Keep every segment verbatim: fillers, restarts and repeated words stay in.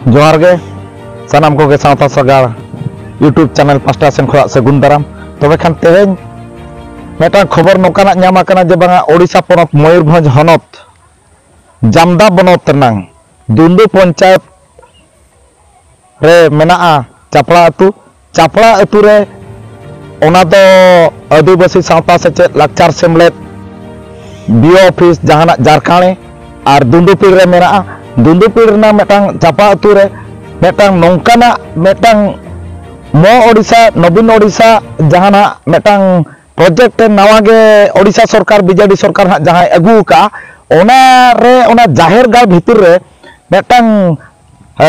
ᱡᱚᱦᱟᱨ ᱜᱮ ᱥᱟᱱᱟᱢ ᱠᱚᱜᱮ, ᱥᱟᱶᱛᱟ ᱥᱟᱜᱟᱲ YouTube ᱪᱮᱱᱮᱞ ᱯᱟᱥᱴᱟ ᱥᱮᱱ ᱠᱷᱚᱱᱟᱜ ᱥᱟᱹᱜᱩᱱ ᱫᱟᱨᱟᱢ᱾ ᱛᱚᱵᱮ ᱠᱷᱟᱱ ᱛᱮᱦᱮᱧ ᱢᱤᱫᱴᱟᱝ ᱠᱷᱚᱵᱚᱨ ᱱᱚᱝᱠᱟᱱᱟᱜ ᱧᱟᱢ ᱟᱠᱟᱱᱟ ᱡᱮ ᱵᱟᱝᱟ, ᱳᱰᱤᱥᱟ ᱯᱚᱱᱚᱛ ᱢᱚᱭᱩᱨᱵᱷᱚᱸᱡᱽ ᱦᱚᱱᱚᱛ ᱡᱟᱢᱫᱟ ᱵᱚᱱᱚᱛ ᱨᱮᱱᱟᱝ ᱫᱩᱱᱫᱩ ᱯᱚᱧᱪᱟᱭᱮᱛ ᱨᱮ ᱢᱮᱱᱟᱜᱼᱟ ᱪᱟᱯᱲᱟ ᱟᱹᱛᱩ᱾ ᱪᱟᱯᱲᱟ ᱟᱹᱛᱩ ᱨᱮ ᱚᱱᱟ ᱫᱚ ᱟᱹᱫᱤᱵᱟᱹᱥᱤ ᱥᱟᱶᱛᱟ ᱥᱮᱪᱮᱫ ᱞᱟᱠᱪᱟᱨ ᱥᱮᱢᱞᱮᱫ, ᱵᱤ ᱳ ᱚᱯᱷᱤᱥ ᱡᱟᱦᱟᱱᱟᱜ ᱡᱟᱨᱠᱷᱟᱬᱮ ᱟᱨ ᱫᱩᱱᱫᱩᱯᱤᱲ ᱨᱮ ᱢᱮᱱᱟᱜᱼᱟ᱾ ᱫᱩᱱᱫᱩᱯᱤᱲ ᱨᱮᱱᱟᱜ ᱢᱤᱫᱴᱟᱝ ᱪᱟᱯᱟ ᱟᱹᱛᱩ ᱨᱮ ᱢᱤᱫᱴᱟᱝ ᱱᱚᱝᱠᱟᱱᱟᱜ ᱢᱤᱫᱴᱟᱝ ᱢᱚ ᱳᱰᱤᱥᱟ, ᱱᱚᱵᱤᱱ ᱳᱰᱤᱥᱟ ᱡᱟᱦᱟᱱᱟᱜ ᱢᱤᱫᱴᱟᱝ ᱯᱨᱚᱡᱮᱠᱴ ᱱᱟᱣᱟ ᱜᱮ ᱳᱰᱤᱥᱟ ᱥᱚᱨᱠᱟᱨ, ᱵᱤ ᱡᱮ ᱰᱤ ᱥᱚᱨᱠᱟᱨ ᱦᱟᱸᱜ ᱡᱟᱦᱟᱸᱭ ᱟᱹᱜᱩ ᱟᱠᱟᱫᱼᱟ, ᱚᱱᱟ ᱨᱮ, ᱚᱱᱟ ᱡᱟᱦᱮᱨ ᱜᱟᱲ ᱵᱷᱤᱛᱤᱨ ᱨᱮ ᱢᱤᱫᱴᱟᱝ ᱮ,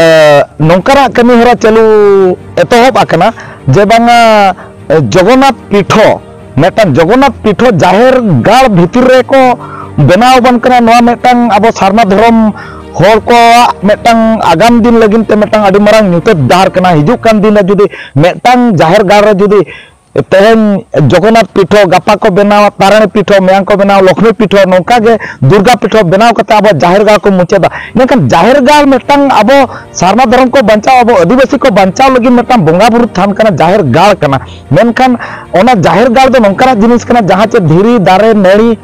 ᱱᱚᱝᱠᱟᱱᱟᱜ ᱠᱟᱹᱢᱤ ᱦᱚᱨᱟ ᱪᱟᱹᱞᱩ ᱮᱛᱚᱦᱚᱵ ᱟᱠᱟᱱᱟ ᱡᱮ ᱵᱟᱝᱟ, ᱮ, ᱡᱚᱜᱚᱱᱱᱟᱛᱷ ᱯᱤᱴᱷᱚ, ᱢᱤᱫᱴᱟᱝ ᱡᱚᱜᱚᱱᱱᱟᱛᱷ ᱯᱤᱴᱷᱚ ᱡᱟᱦᱮᱨ ᱜᱟᱲ ᱵᱷᱤᱛᱤᱨ ᱨᱮᱠᱚ ᱵᱮᱱᱟᱣ ᱟᱵᱚᱱ ᱠᱟᱱᱟ᱾ ᱱᱚᱣᱟ ᱢᱤᱫᱴᱟᱝ ᱟᱵᱚ ᱥᱟᱨᱱᱟ ᱫᱷᱚᱨᱚᱢ ᱦᱚᱲ ᱠᱚᱣᱟᱜ ᱢᱤᱫᱴᱟᱝ ᱟᱜᱟᱢ ᱫᱤᱱ ᱞᱟᱹᱜᱤᱫ ᱛᱮ ᱢᱤᱫᱴᱟᱝ ᱟᱹᱰᱤ ᱢᱟᱨᱟᱝ ᱧᱩᱛᱟᱹᱛ ᱰᱟᱦᱟᱨ ᱠᱟᱱᱟ᱾ ᱦᱤᱡᱩᱜ ᱠᱟᱱ ᱫᱤᱱ ᱨᱮ ᱡᱩᱫᱤ ᱢᱤᱫᱴᱟᱝ ᱡᱟᱦᱮᱨ ᱜᱟᱲ ᱨᱮ ᱡᱩᱫᱤ ᱛᱮᱦᱮᱧ ᱡᱚᱜᱚᱱᱱᱟᱛᱷ ᱯᱤᱴᱷᱚ, ᱜᱟᱯᱟ ᱠᱚ ᱵᱮᱱᱟᱣᱟ ᱛᱟᱨᱟᱬᱤ ᱯᱤᱴᱷᱚ, ᱢᱮᱭᱟᱝ ᱠᱚ ᱵᱮᱱᱟᱣᱟ ᱞᱚᱠᱷᱢᱤ ᱯᱤᱴᱷᱚ, ᱱᱚᱝᱠᱟ ᱜᱮ ᱫᱩᱨᱜᱟ ᱯᱤᱴᱷᱚ ᱵᱮᱱᱟᱣ ᱠᱟᱛᱮ ᱟᱵᱚ ᱡᱟᱦᱮᱨ ᱜᱟᱲ ᱠᱚ ᱢᱩᱪᱟᱹᱫᱟ᱾ ᱢᱮᱱᱠᱷᱟᱱ ᱡᱟᱦᱮᱨ ᱜᱟᱲ ᱢᱤᱫᱴᱟᱝ ᱟᱵᱚ ᱥᱟᱨᱱᱟ ᱫᱷᱚᱨᱚᱢ ᱠᱚ ᱵᱟᱧᱪᱟᱣ, ᱟᱵᱚ ᱟᱹᱫᱤᱵᱟᱹᱥᱤ ᱠᱚ ᱵᱟᱧᱪᱟᱣ ᱞᱟᱹᱜᱤᱫ ᱢᱤᱫᱴᱟᱝ ᱵᱚᱸᱜᱟ ᱵᱩᱨᱩ ᱛᱷᱟᱱ ᱠᱟᱱᱟ, ᱡᱟᱦᱮᱨ ᱜᱟᱲ ᱠᱟᱱᱟ᱾ ᱢᱮᱱᱠᱷᱟᱱ ᱚᱱᱟ ᱡᱟᱦᱮᱨ ᱜᱟᱲ ᱫᱚ ᱱᱚᱝᱠᱟᱱᱟᱜ ᱡᱤᱱᱤᱥ ᱠᱟᱱᱟ, ᱡᱟᱦᱟᱸ ᱪᱮ ᱫᱷᱤᱨᱤ, ᱫᱟᱨᱮ, ᱱᱟᱹᱲᱤ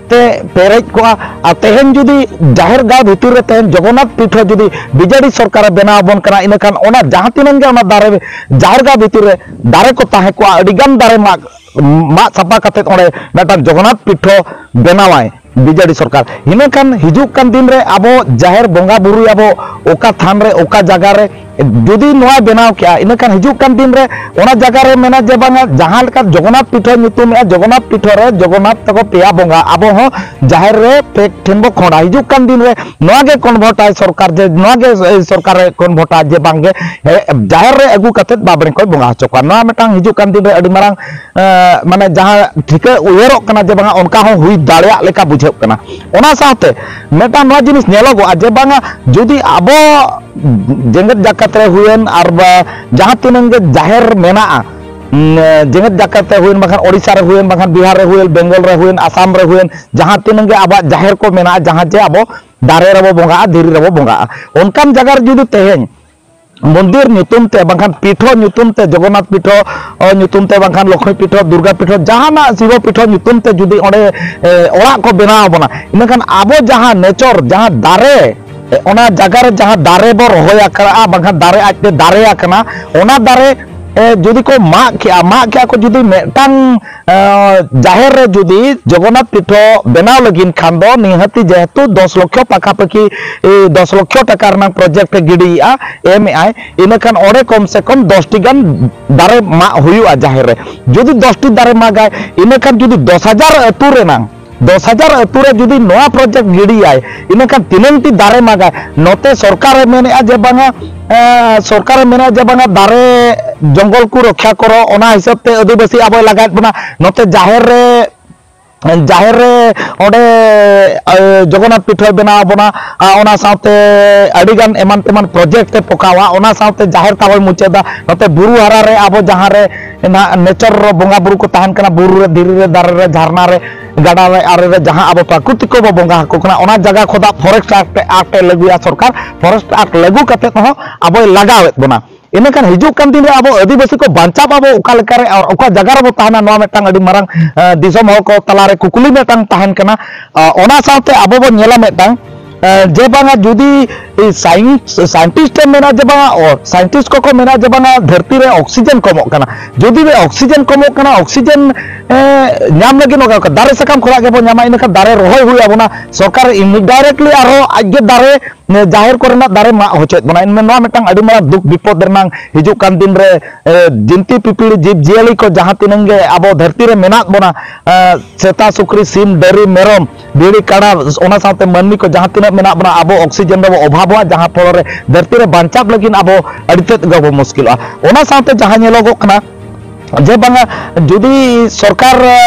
ᱛᱮ ᱯᱮᱨᱮᱡ ᱠᱚᱜᱼᱟ᱾ ᱟᱨ ᱛᱮᱦᱮᱧ ᱡᱩᱫᱤ ᱡᱟᱦᱮᱨ ᱜᱟᱲ ᱵᱷᱤᱛᱤᱨ ᱨᱮ ᱛᱮᱦᱮᱧ ᱡᱚᱜᱚᱱᱱᱟᱛᱷ ᱯᱤᱴᱷᱚ ᱡᱩᱫᱤ ᱵᱤ ᱡᱮ ᱰᱤ ᱥᱚᱨᱠᱟᱨᱮ ᱵᱮᱱᱟᱣ ᱟᱵᱚᱱ ᱠᱟᱱᱟ, ᱤᱱᱟᱹᱠᱷᱟᱱ ᱚᱱᱟ ᱡᱟᱦᱟᱸ ᱛᱤᱱᱟᱹᱜ ᱜᱮ ᱚᱱᱟ ᱫᱟᱨᱮ, ᱡᱟᱦᱮᱨ ᱜᱟᱲ ᱵᱷᱤᱛᱤᱨ ᱨᱮ ᱫᱟᱨᱮ ᱠᱚ ᱛᱟᱦᱮᱸ ᱠᱚᱜᱼᱟ, ᱟᱹᱰᱤ ᱜᱟᱱ ᱫᱟᱨᱮ ᱢᱟᱜ, ᱢᱟᱜ ᱥᱟᱯᱷᱟ ᱠᱟᱛᱮᱫ ᱚᱸᱰᱮ ᱢᱤᱫᱴᱟᱝ ᱡᱚᱜᱚᱱᱱᱟᱛᱷ ᱯᱤᱴᱷᱚ ᱵᱮᱱᱟᱣᱟᱭ ᱵᱤ ᱡᱮ ᱰᱤ ᱥᱚᱨᱠᱟᱨ᱾ ᱤᱱᱟᱹᱠᱷᱟᱱ ᱦᱤᱡᱩᱜ ᱠᱟᱱ ᱫᱤᱱ ᱨᱮ ᱟᱵᱚ ᱡᱟᱦᱮᱨ ᱵᱚᱸᱜᱟ ᱵᱩᱨᱩᱭᱟᱵᱚ ᱚᱠᱟ ᱛᱷᱟᱱ ᱨᱮ, ᱚᱠᱟ ᱡᱟᱭᱜᱟ ᱨᱮ, ᱡᱩᱫᱤ ᱱᱚᱣᱟ ᱵᱮᱱᱟᱣ ᱠᱮᱜᱼᱟ, ᱤᱱᱟᱹᱠᱷᱟᱱ ᱦᱤᱡᱩᱜ ᱠᱟᱱ ᱫᱤᱱ ᱨᱮ ᱚᱱᱟ ᱡᱟᱭᱜᱟ ᱨᱮ ᱢᱮᱱᱟ ᱡᱮ ᱵᱟᱝᱟ, ᱡᱟᱦᱟᱸ ᱞᱮᱠᱟ ᱡᱚᱜᱚᱱᱱᱟᱛᱷ ᱯᱤᱴᱷᱟᱹ ᱧᱩᱛᱩᱢᱮᱜᱼᱟ, ᱡᱚᱜᱚᱱᱱᱟᱛᱷ ᱯᱤᱴᱷᱟᱹ ᱨᱮ ᱡᱚᱜᱚᱱᱱᱟᱛᱷ ᱛᱟᱠᱚ ᱯᱮᱭᱟ ᱵᱚᱸᱜᱟ, ᱟᱵᱚ ᱦᱚᱸ ᱡᱟᱦᱮᱨ ᱨᱮ ᱯᱮ ᱴᱷᱮᱱ ᱵᱚ ᱠᱷᱚᱸᱰᱟ᱾ ᱦᱤᱡᱩᱜ ᱠᱟᱱ ᱫᱤᱱ ᱨᱮ ᱱᱚᱣᱟ ᱜᱮ ᱠᱚᱱᱵᱷᱚᱨᱴᱟᱭ ᱥᱚᱨᱠᱟᱨ, ᱡᱮ ᱱᱚᱣᱟ ᱜᱮ ᱥᱚᱨᱠᱟᱨᱮ ᱠᱚᱱᱵᱷᱚᱨᱴᱟ ᱡᱮ ᱵᱟᱝᱜᱮ, ᱮ, ᱡᱟᱦᱮᱨ ᱨᱮ ᱟᱹᱜᱩ ᱠᱟᱛᱮᱫ ᱵᱟᱵᱽᱲᱮ ᱠᱚᱭ ᱵᱚᱸᱜᱟ ᱦᱚᱪᱚ ᱠᱚᱣᱟ᱾ ᱱᱚᱣᱟ ᱢᱤᱫᱴᱟᱝ ᱦᱤᱡᱩᱜ ᱠᱟᱱ ᱫᱤᱱ ᱨᱮ ᱟᱹᱰᱤ ᱢᱟᱨᱟᱝ, ᱮ, ᱢᱟᱱᱮ ᱡᱟᱦᱟᱸ ᱴᱷᱤᱠᱟᱹ ᱩᱭᱦᱟᱹᱨᱚᱜ ᱠᱟᱱᱟ ᱡᱮ ᱵᱟᱝᱟ, ᱚᱱᱠᱟ ᱦᱚᱸ ᱦᱩᱭ ᱫᱟᱲᱮᱭᱟᱜ ᱞᱮᱠᱟ ᱵᱩᱡᱷᱟᱹᱜ ᱠᱟᱱᱟ᱾ ᱚᱱᱟ ᱥᱟᱶᱛᱮ ᱢᱤᱫᱴᱟᱝ ᱱᱚᱣᱟ ᱡᱤᱱᱤᱥ ᱧᱮᱞᱚᱜᱚᱜᱼᱟ ᱡᱮ ᱵᱟᱝᱟ, ᱡᱩᱫᱤ ᱟᱵᱚ ᱡᱮᱜᱮᱛ ᱡᱟᱠᱟᱛ ᱨᱮ ᱦᱩᱭᱮᱱ ᱟᱨ ᱵᱟ ᱡᱟᱦᱟᱸ ᱛᱤᱱᱟᱹᱜ ᱜᱮ ᱡᱟᱦᱮᱨ ᱢᱮᱱᱟᱜᱼᱟ, ᱩᱸ, ᱡᱮᱜᱮᱛ ᱡᱟᱠᱟᱛ ᱨᱮ ᱦᱩᱭᱮᱱ, ᱵᱟᱝᱠᱷᱟᱱ ᱳᱰᱤᱥᱟ ᱨᱮ ᱦᱩᱭᱮᱱ, ᱵᱟᱝᱠᱷᱟᱱ ᱵᱤᱦᱟᱨ ᱨᱮ ᱦᱩᱭᱮᱱ, ᱵᱮᱝᱜᱚᱞ ᱨᱮ ᱦᱩᱭᱮᱱ, ᱟᱥᱟᱢ ᱨᱮ ᱦᱩᱭᱮᱱ, ᱡᱟᱦᱟᱸ ᱛᱤᱱᱟᱹᱜ ᱜᱮ ᱟᱵᱚᱣᱟᱜ ᱡᱟᱦᱮᱨ ᱠᱚ ᱢᱮᱱᱟᱜᱼᱟ, ᱡᱟᱦᱟᱸ ᱡᱮ ᱟᱵᱚ ᱫᱟᱨᱮ ᱨᱮᱵᱚ ᱵᱚᱸᱜᱟᱜᱼᱟ, ᱫᱷᱤᱨᱤ ᱨᱮᱵᱚ ᱵᱚᱸᱜᱟᱜᱼᱟ, ᱚᱱᱠᱟᱱ ᱡᱟᱭᱜᱟ ᱨᱮ ᱡᱩᱫᱤ ᱛᱮᱦᱮᱧ ᱢᱚᱱᱫᱤᱨ ᱧᱩᱛᱩᱢ ᱛᱮ, ᱵᱟᱝᱠᱷᱟᱱ ᱯᱤᱴᱷᱚ ᱧᱩᱛᱩᱢ ᱛᱮ, ᱡᱚᱜᱚᱱᱱᱟᱛᱷ ᱯᱤᱴᱷᱚ, ᱚ, ᱧᱩᱛᱩᱢ ᱛᱮ, ᱵᱟᱝᱠᱷᱟᱱ ᱞᱚᱠᱷᱢᱤ ᱯᱤᱴᱷᱚ, ᱫᱩᱨᱜᱟ ᱯᱤᱴᱷᱚ, ᱡᱟᱦᱟᱱᱟᱜ ᱥᱤᱵᱚ ᱯᱤᱴᱷᱚ ᱧᱩᱛᱩᱢ ᱛᱮ ᱡᱩᱫᱤ ᱚᱸᱰᱮ, ᱮ, ᱚᱲᱟᱜ ᱠᱚ ᱵᱮᱱᱟᱣ ᱟᱵᱚᱱᱟ, ᱤᱱᱟᱹᱠᱷᱟᱱ ᱟᱵᱚ ᱡᱟᱦᱟᱸ ᱱᱮᱪᱚᱨ, ᱡᱟᱦᱟᱸ ᱫᱟᱨᱮ, ᱮ, ᱚᱱᱟ ᱡᱟᱭᱜᱟ ᱨᱮ ᱡᱟᱦᱟᱸ ᱫᱟᱨᱮ ᱵᱚ ᱨᱚᱦᱚᱭ ᱟᱠᱟᱫᱼᱟ, ᱵᱟᱝᱠᱷᱟᱱ ᱫᱟᱨᱮ ᱟᱡᱛᱮ ᱫᱟᱨᱮ ᱟᱠᱟᱱᱟ, ᱚᱱᱟ ᱫᱟᱨᱮ, ᱮ, ᱡᱩᱫᱤ ᱠᱚ ᱢᱟᱜ ᱠᱮᱜᱼᱟ, ᱢᱟᱜ ᱠᱮᱜᱼᱟ ᱠᱚ ᱡᱩᱫᱤ ᱢᱤᱫᱴᱟᱝ, ᱮ, ᱡᱟᱦᱮᱨ ᱨᱮ ᱡᱩᱫᱤ ᱡᱚᱜᱚᱱᱱᱟᱛᱷ ᱯᱤᱴᱷᱚ ᱵᱮᱱᱟᱣ ᱞᱟᱹᱜᱤᱫ ᱠᱷᱟᱱ ᱫᱚ ᱱᱤᱦᱟᱹᱛᱤ ᱡᱮᱦᱮᱛᱩ ᱫᱚᱥ ᱞᱚᱠᱷᱚ ᱯᱟᱠᱟᱯᱟᱠᱤ, ᱮ, ᱫᱚᱥ ᱞᱚᱠᱷᱚ ᱴᱟᱠᱟ ᱨᱮᱱᱟᱜ ᱯᱨᱚᱡᱮᱠᱴ ᱮ ᱜᱤᱰᱤᱭᱮᱜᱼᱟ, ᱮᱢᱮᱜᱼᱟᱭ, ᱤᱱᱟᱹᱠᱷᱟᱱ ᱚᱸᱰᱮ ᱠᱚᱢ ᱥᱮ ᱠᱚᱢ ᱫᱚᱥ ᱴᱤ ᱜᱟᱱ ᱫᱟᱨᱮ ᱢᱟᱜ ᱦᱩᱭᱩᱜᱼᱟ ᱡᱟᱦᱮᱨ ᱨᱮ᱾ ᱡᱩᱫᱤ ᱫᱚᱥ ᱴᱤ ᱫᱟᱨᱮ ᱢᱟᱜᱟᱭ, ᱤᱱᱟᱹᱠᱷᱟᱱ ᱡᱩᱫᱤ ᱫᱚᱥ ᱦᱟᱡᱟᱨ ᱟᱹᱛᱩ ᱨᱮᱱᱟᱝ, ᱫᱚᱥ ᱦᱟᱡᱟᱨ ᱟᱹᱛᱩ ᱨᱮ ᱡᱩᱫᱤ ᱱᱚᱣᱟ ᱯᱨᱚᱡᱮᱠᱴ ᱜᱤᱰᱤᱭᱟᱭ, ᱤᱱᱟᱹᱠᱷᱟᱱ ᱛᱤᱱᱟᱹᱝ ᱴᱤ ᱫᱟᱨᱮ ᱢᱟᱜᱟᱭ? ᱱᱚᱛᱮ ᱥᱚᱨᱠᱟᱨᱮ ᱢᱮᱱᱮᱜᱼᱟ ᱡᱮ ᱵᱟᱝᱟ, ᱮ, ᱥᱚᱨᱠᱟᱨᱮ ᱢᱮᱱᱮᱜᱼᱟ ᱡᱮ ᱵᱟᱝᱟ ᱫᱟᱨᱮ ᱡᱚᱝᱜᱚᱞ ᱠᱚ ᱨᱚᱠᱷᱟ ᱠᱚᱨᱚ, ᱚᱱᱟ ᱦᱤᱥᱟᱹᱵ ᱛᱮ ᱟᱹᱫᱤᱵᱟᱹᱥᱤ ᱟᱵᱚᱭ ᱞᱟᱜᱟᱭᱮᱫ ᱵᱚᱱᱟ᱾ ᱱᱚᱛᱮ ᱡᱟᱦᱮᱨ ᱨᱮ ᱡᱟᱦᱮᱨ ᱨᱮ ᱚᱸᱰᱮ, ᱮ, ᱡᱚᱜᱚᱱᱱᱟᱛᱷ ᱯᱤᱴᱷᱟᱹᱭ ᱵᱮᱱᱟᱣ ᱟᱵᱚᱱᱟ, ᱟᱨ ᱚᱱᱟ ᱥᱟᱶᱛᱮ ᱟᱹᱰᱤᱜᱟᱱ ᱮᱢᱟᱱ ᱛᱮᱢᱟᱱ ᱯᱨᱚᱡᱮᱠᱴ ᱮ ᱯᱚᱠᱟᱣᱟ, ᱚᱱᱟ ᱥᱟᱶᱛᱮ ᱡᱟᱦᱮᱨ ᱛᱟᱵᱚᱭ ᱢᱩᱪᱟᱹᱫᱟ᱾ ᱱᱚᱛᱮ ᱵᱩᱨᱩ ᱦᱟᱨᱟ ᱨᱮ ᱟᱵᱚ ᱡᱟᱦᱟᱸ ᱨᱮ ᱱᱟᱦᱟᱜ ᱱᱮᱪᱚᱨ ᱵᱚᱸᱜᱟ ᱵᱩᱨᱩ ᱠᱚ ᱛᱟᱦᱮᱱ ᱠᱟᱱᱟ, ᱵᱩᱨᱩ ᱨᱮ, ᱫᱷᱤᱨᱤ ᱨᱮ, ᱫᱟᱨᱮ ᱨᱮ, ᱡᱷᱟᱨᱱᱟ ᱨᱮ, ᱜᱟᱰᱟ ᱨᱮ, ᱟᱨᱮ ᱨᱮ, ᱡᱟᱦᱟᱸ ᱟᱵᱚ ᱯᱨᱟᱠᱨᱤᱛᱤᱠ ᱠᱚᱵᱚ ᱵᱚᱸᱜᱟ ᱟᱠᱚ ᱠᱟᱱᱟ, ᱚᱱᱟ ᱡᱟᱭᱜᱟ ᱠᱷᱚᱱᱟᱜ ᱯᱷᱚᱨᱮᱥᱴ ᱟᱠᱴ, ᱟᱠᱴ ᱮ ᱞᱟᱹᱜᱩᱭᱟ ᱥᱚᱨᱠᱟᱨ, ᱯᱷᱚᱨᱮᱥᱴ ᱟᱠᱴ ᱞᱟᱹᱜᱩ ᱠᱟᱛᱮ ᱦᱚᱸ ᱟᱵᱚᱭ ᱞᱟᱜᱟᱣᱮᱫ ᱵᱚᱱᱟ᱾ ᱤᱱᱟᱹᱠᱷᱟᱱ ᱦᱤᱡᱩᱜ ᱠᱟᱱ ᱫᱤᱱ ᱨᱮ ᱟᱵᱚ ᱟᱹᱫᱤᱵᱟᱹᱥᱤ ᱠᱚ ᱵᱟᱧᱪᱟᱣ ᱟᱵᱚ ᱚᱠᱟ ᱞᱮᱠᱟᱨᱮ ᱟᱨ ᱚᱠᱟ ᱡᱟᱭᱜᱟ ᱨᱮᱵᱚ ᱛᱟᱦᱮᱱᱟ, ᱱᱚᱣᱟ ᱢᱤᱫᱴᱟᱝ ᱟᱹᱰᱤ ᱢᱟᱨᱟᱝ, ᱮ, ᱫᱤᱥᱚᱢ ᱦᱚᱲ ᱠᱚ ᱛᱟᱞᱟᱨᱮ ᱠᱩᱠᱞᱤ ᱢᱤᱫᱴᱟᱝ ᱛᱟᱦᱮᱱ ᱠᱟᱱᱟ᱾ ᱟ, ᱚᱱᱟ ᱥᱟᱶᱛᱮ ᱟᱵᱚ ᱵᱚᱱ ᱧᱮᱞᱟ ᱢᱤᱫᱴᱟᱝ, ᱮ, ᱡᱮ ᱵᱟᱝᱟ ᱡᱩᱫᱤ ᱥᱟᱭᱮᱱᱥ, ᱥᱟᱭᱮᱱᱴᱤᱥᱴ ᱮ ᱢᱮᱱᱟ ᱡᱮ ᱵᱟᱝᱟ, ᱚ, ᱥᱟᱭᱮᱱᱴᱤᱥᱴ ᱠᱚᱠᱚ ᱢᱮᱱᱟ ᱡᱮ ᱵᱟᱝᱟ ᱫᱷᱟᱹᱨᱛᱤ ᱨᱮ ᱚᱠᱥᱤᱡᱮᱱ ᱠᱚᱢᱚᱜ ᱠᱟᱱᱟ, ᱡᱩᱫᱤ ᱚᱠᱥᱤᱡᱮᱱ ᱠᱚᱢᱚᱜ ᱠᱟᱱᱟ, ᱚᱠᱥᱤᱡᱮᱱ, ᱮ, ᱧᱟᱢ ᱞᱟᱹᱜᱤᱫ ᱚᱠᱟ ᱫᱟᱨᱮ ᱥᱟᱠᱟᱢ ᱠᱷᱚᱱᱟᱜ ᱜᱮᱵᱚᱱ ᱧᱟᱢᱟ, ᱤᱱᱟᱹᱠᱷᱟᱱ ᱫᱟᱨᱮ ᱨᱚᱦᱚᱭ ᱦᱩᱭ ᱟᱵᱚᱱᱟ᱾ ᱥᱚᱨᱠᱟᱨ indirectly ᱟᱨᱦᱚᱸ ᱟᱡᱜᱮ ᱫᱟᱨᱮ ᱡᱟᱦᱮᱨ ᱠᱚᱨᱮᱱᱟᱜ ᱫᱟᱨᱮ ᱢᱟᱜ ᱦᱚᱪᱚᱭᱮᱫ ᱵᱚᱱᱟ᱾ ᱱᱚᱣᱟ ᱢᱤᱫᱴᱟᱝ ᱟᱹᱰᱤ ᱢᱟᱨᱟᱝ ᱫᱩᱠ ᱵᱤᱯᱚᱫ ᱨᱮᱱᱟᱜ ᱦᱤᱡᱩᱜ ᱠᱟᱱ ᱫᱤᱱ ᱨᱮ, ᱮ, ᱡᱤᱱᱛᱤ ᱯᱤᱯᱤᱲᱤ ᱡᱤᱵᱽ ᱡᱤᱭᱟᱹᱞᱤ ᱠᱚ ᱡᱟᱦᱟᱸ ᱛᱤᱱᱟᱹᱝ ᱜᱮ ᱟᱵᱚ ᱫᱷᱟᱹᱨᱛᱤ ᱨᱮ ᱢᱮᱱᱟᱜ ᱵᱚᱱᱟ, ᱮ, ᱥᱮᱛᱟ, ᱥᱩᱠᱨᱤ, ᱥᱤᱢ, ᱰᱟᱹᱨᱤ, ᱢᱮᱨᱚᱢ, ᱵᱷᱤᱲᱤ, ᱠᱟᱰᱟ, ᱚᱱᱟ ᱥᱟᱶᱛᱮ ᱢᱟᱹᱱᱢᱤ ᱠᱚ ᱡᱟᱦᱟᱸ ᱛᱤᱱᱟᱹᱜ ᱢᱮᱱᱟᱜ ᱵᱚᱱᱟ, ᱟᱵᱚ ᱚᱠᱥᱤᱡᱮᱱ ᱨᱮᱵᱚ ᱚᱵᱷᱟᱵᱚᱜᱼᱟ, ᱡᱟᱦᱟᱸ ᱯᱷᱚᱞᱚ ᱨᱮ ᱫᱷᱟᱹᱨᱛᱤ ᱨᱮ ᱵᱟᱧᱪᱟᱣ ᱞᱟᱹᱜᱤᱫ ᱟᱵᱚ ᱟᱹᱰᱤ ᱛᱮᱫ ᱜᱮᱵᱚ ᱢᱩᱥᱠᱤᱞᱚᱜᱼᱟ᱾ ᱚᱱᱟ ᱥᱟᱶᱛᱮ ᱡᱟᱦᱟᱸ ᱧᱮᱞᱚᱜᱚᱜ ᱠᱟᱱᱟ, ᱡᱮ ᱵᱟᱝᱟ, ᱡᱩᱫᱤ ᱥᱚᱨᱠᱟᱨ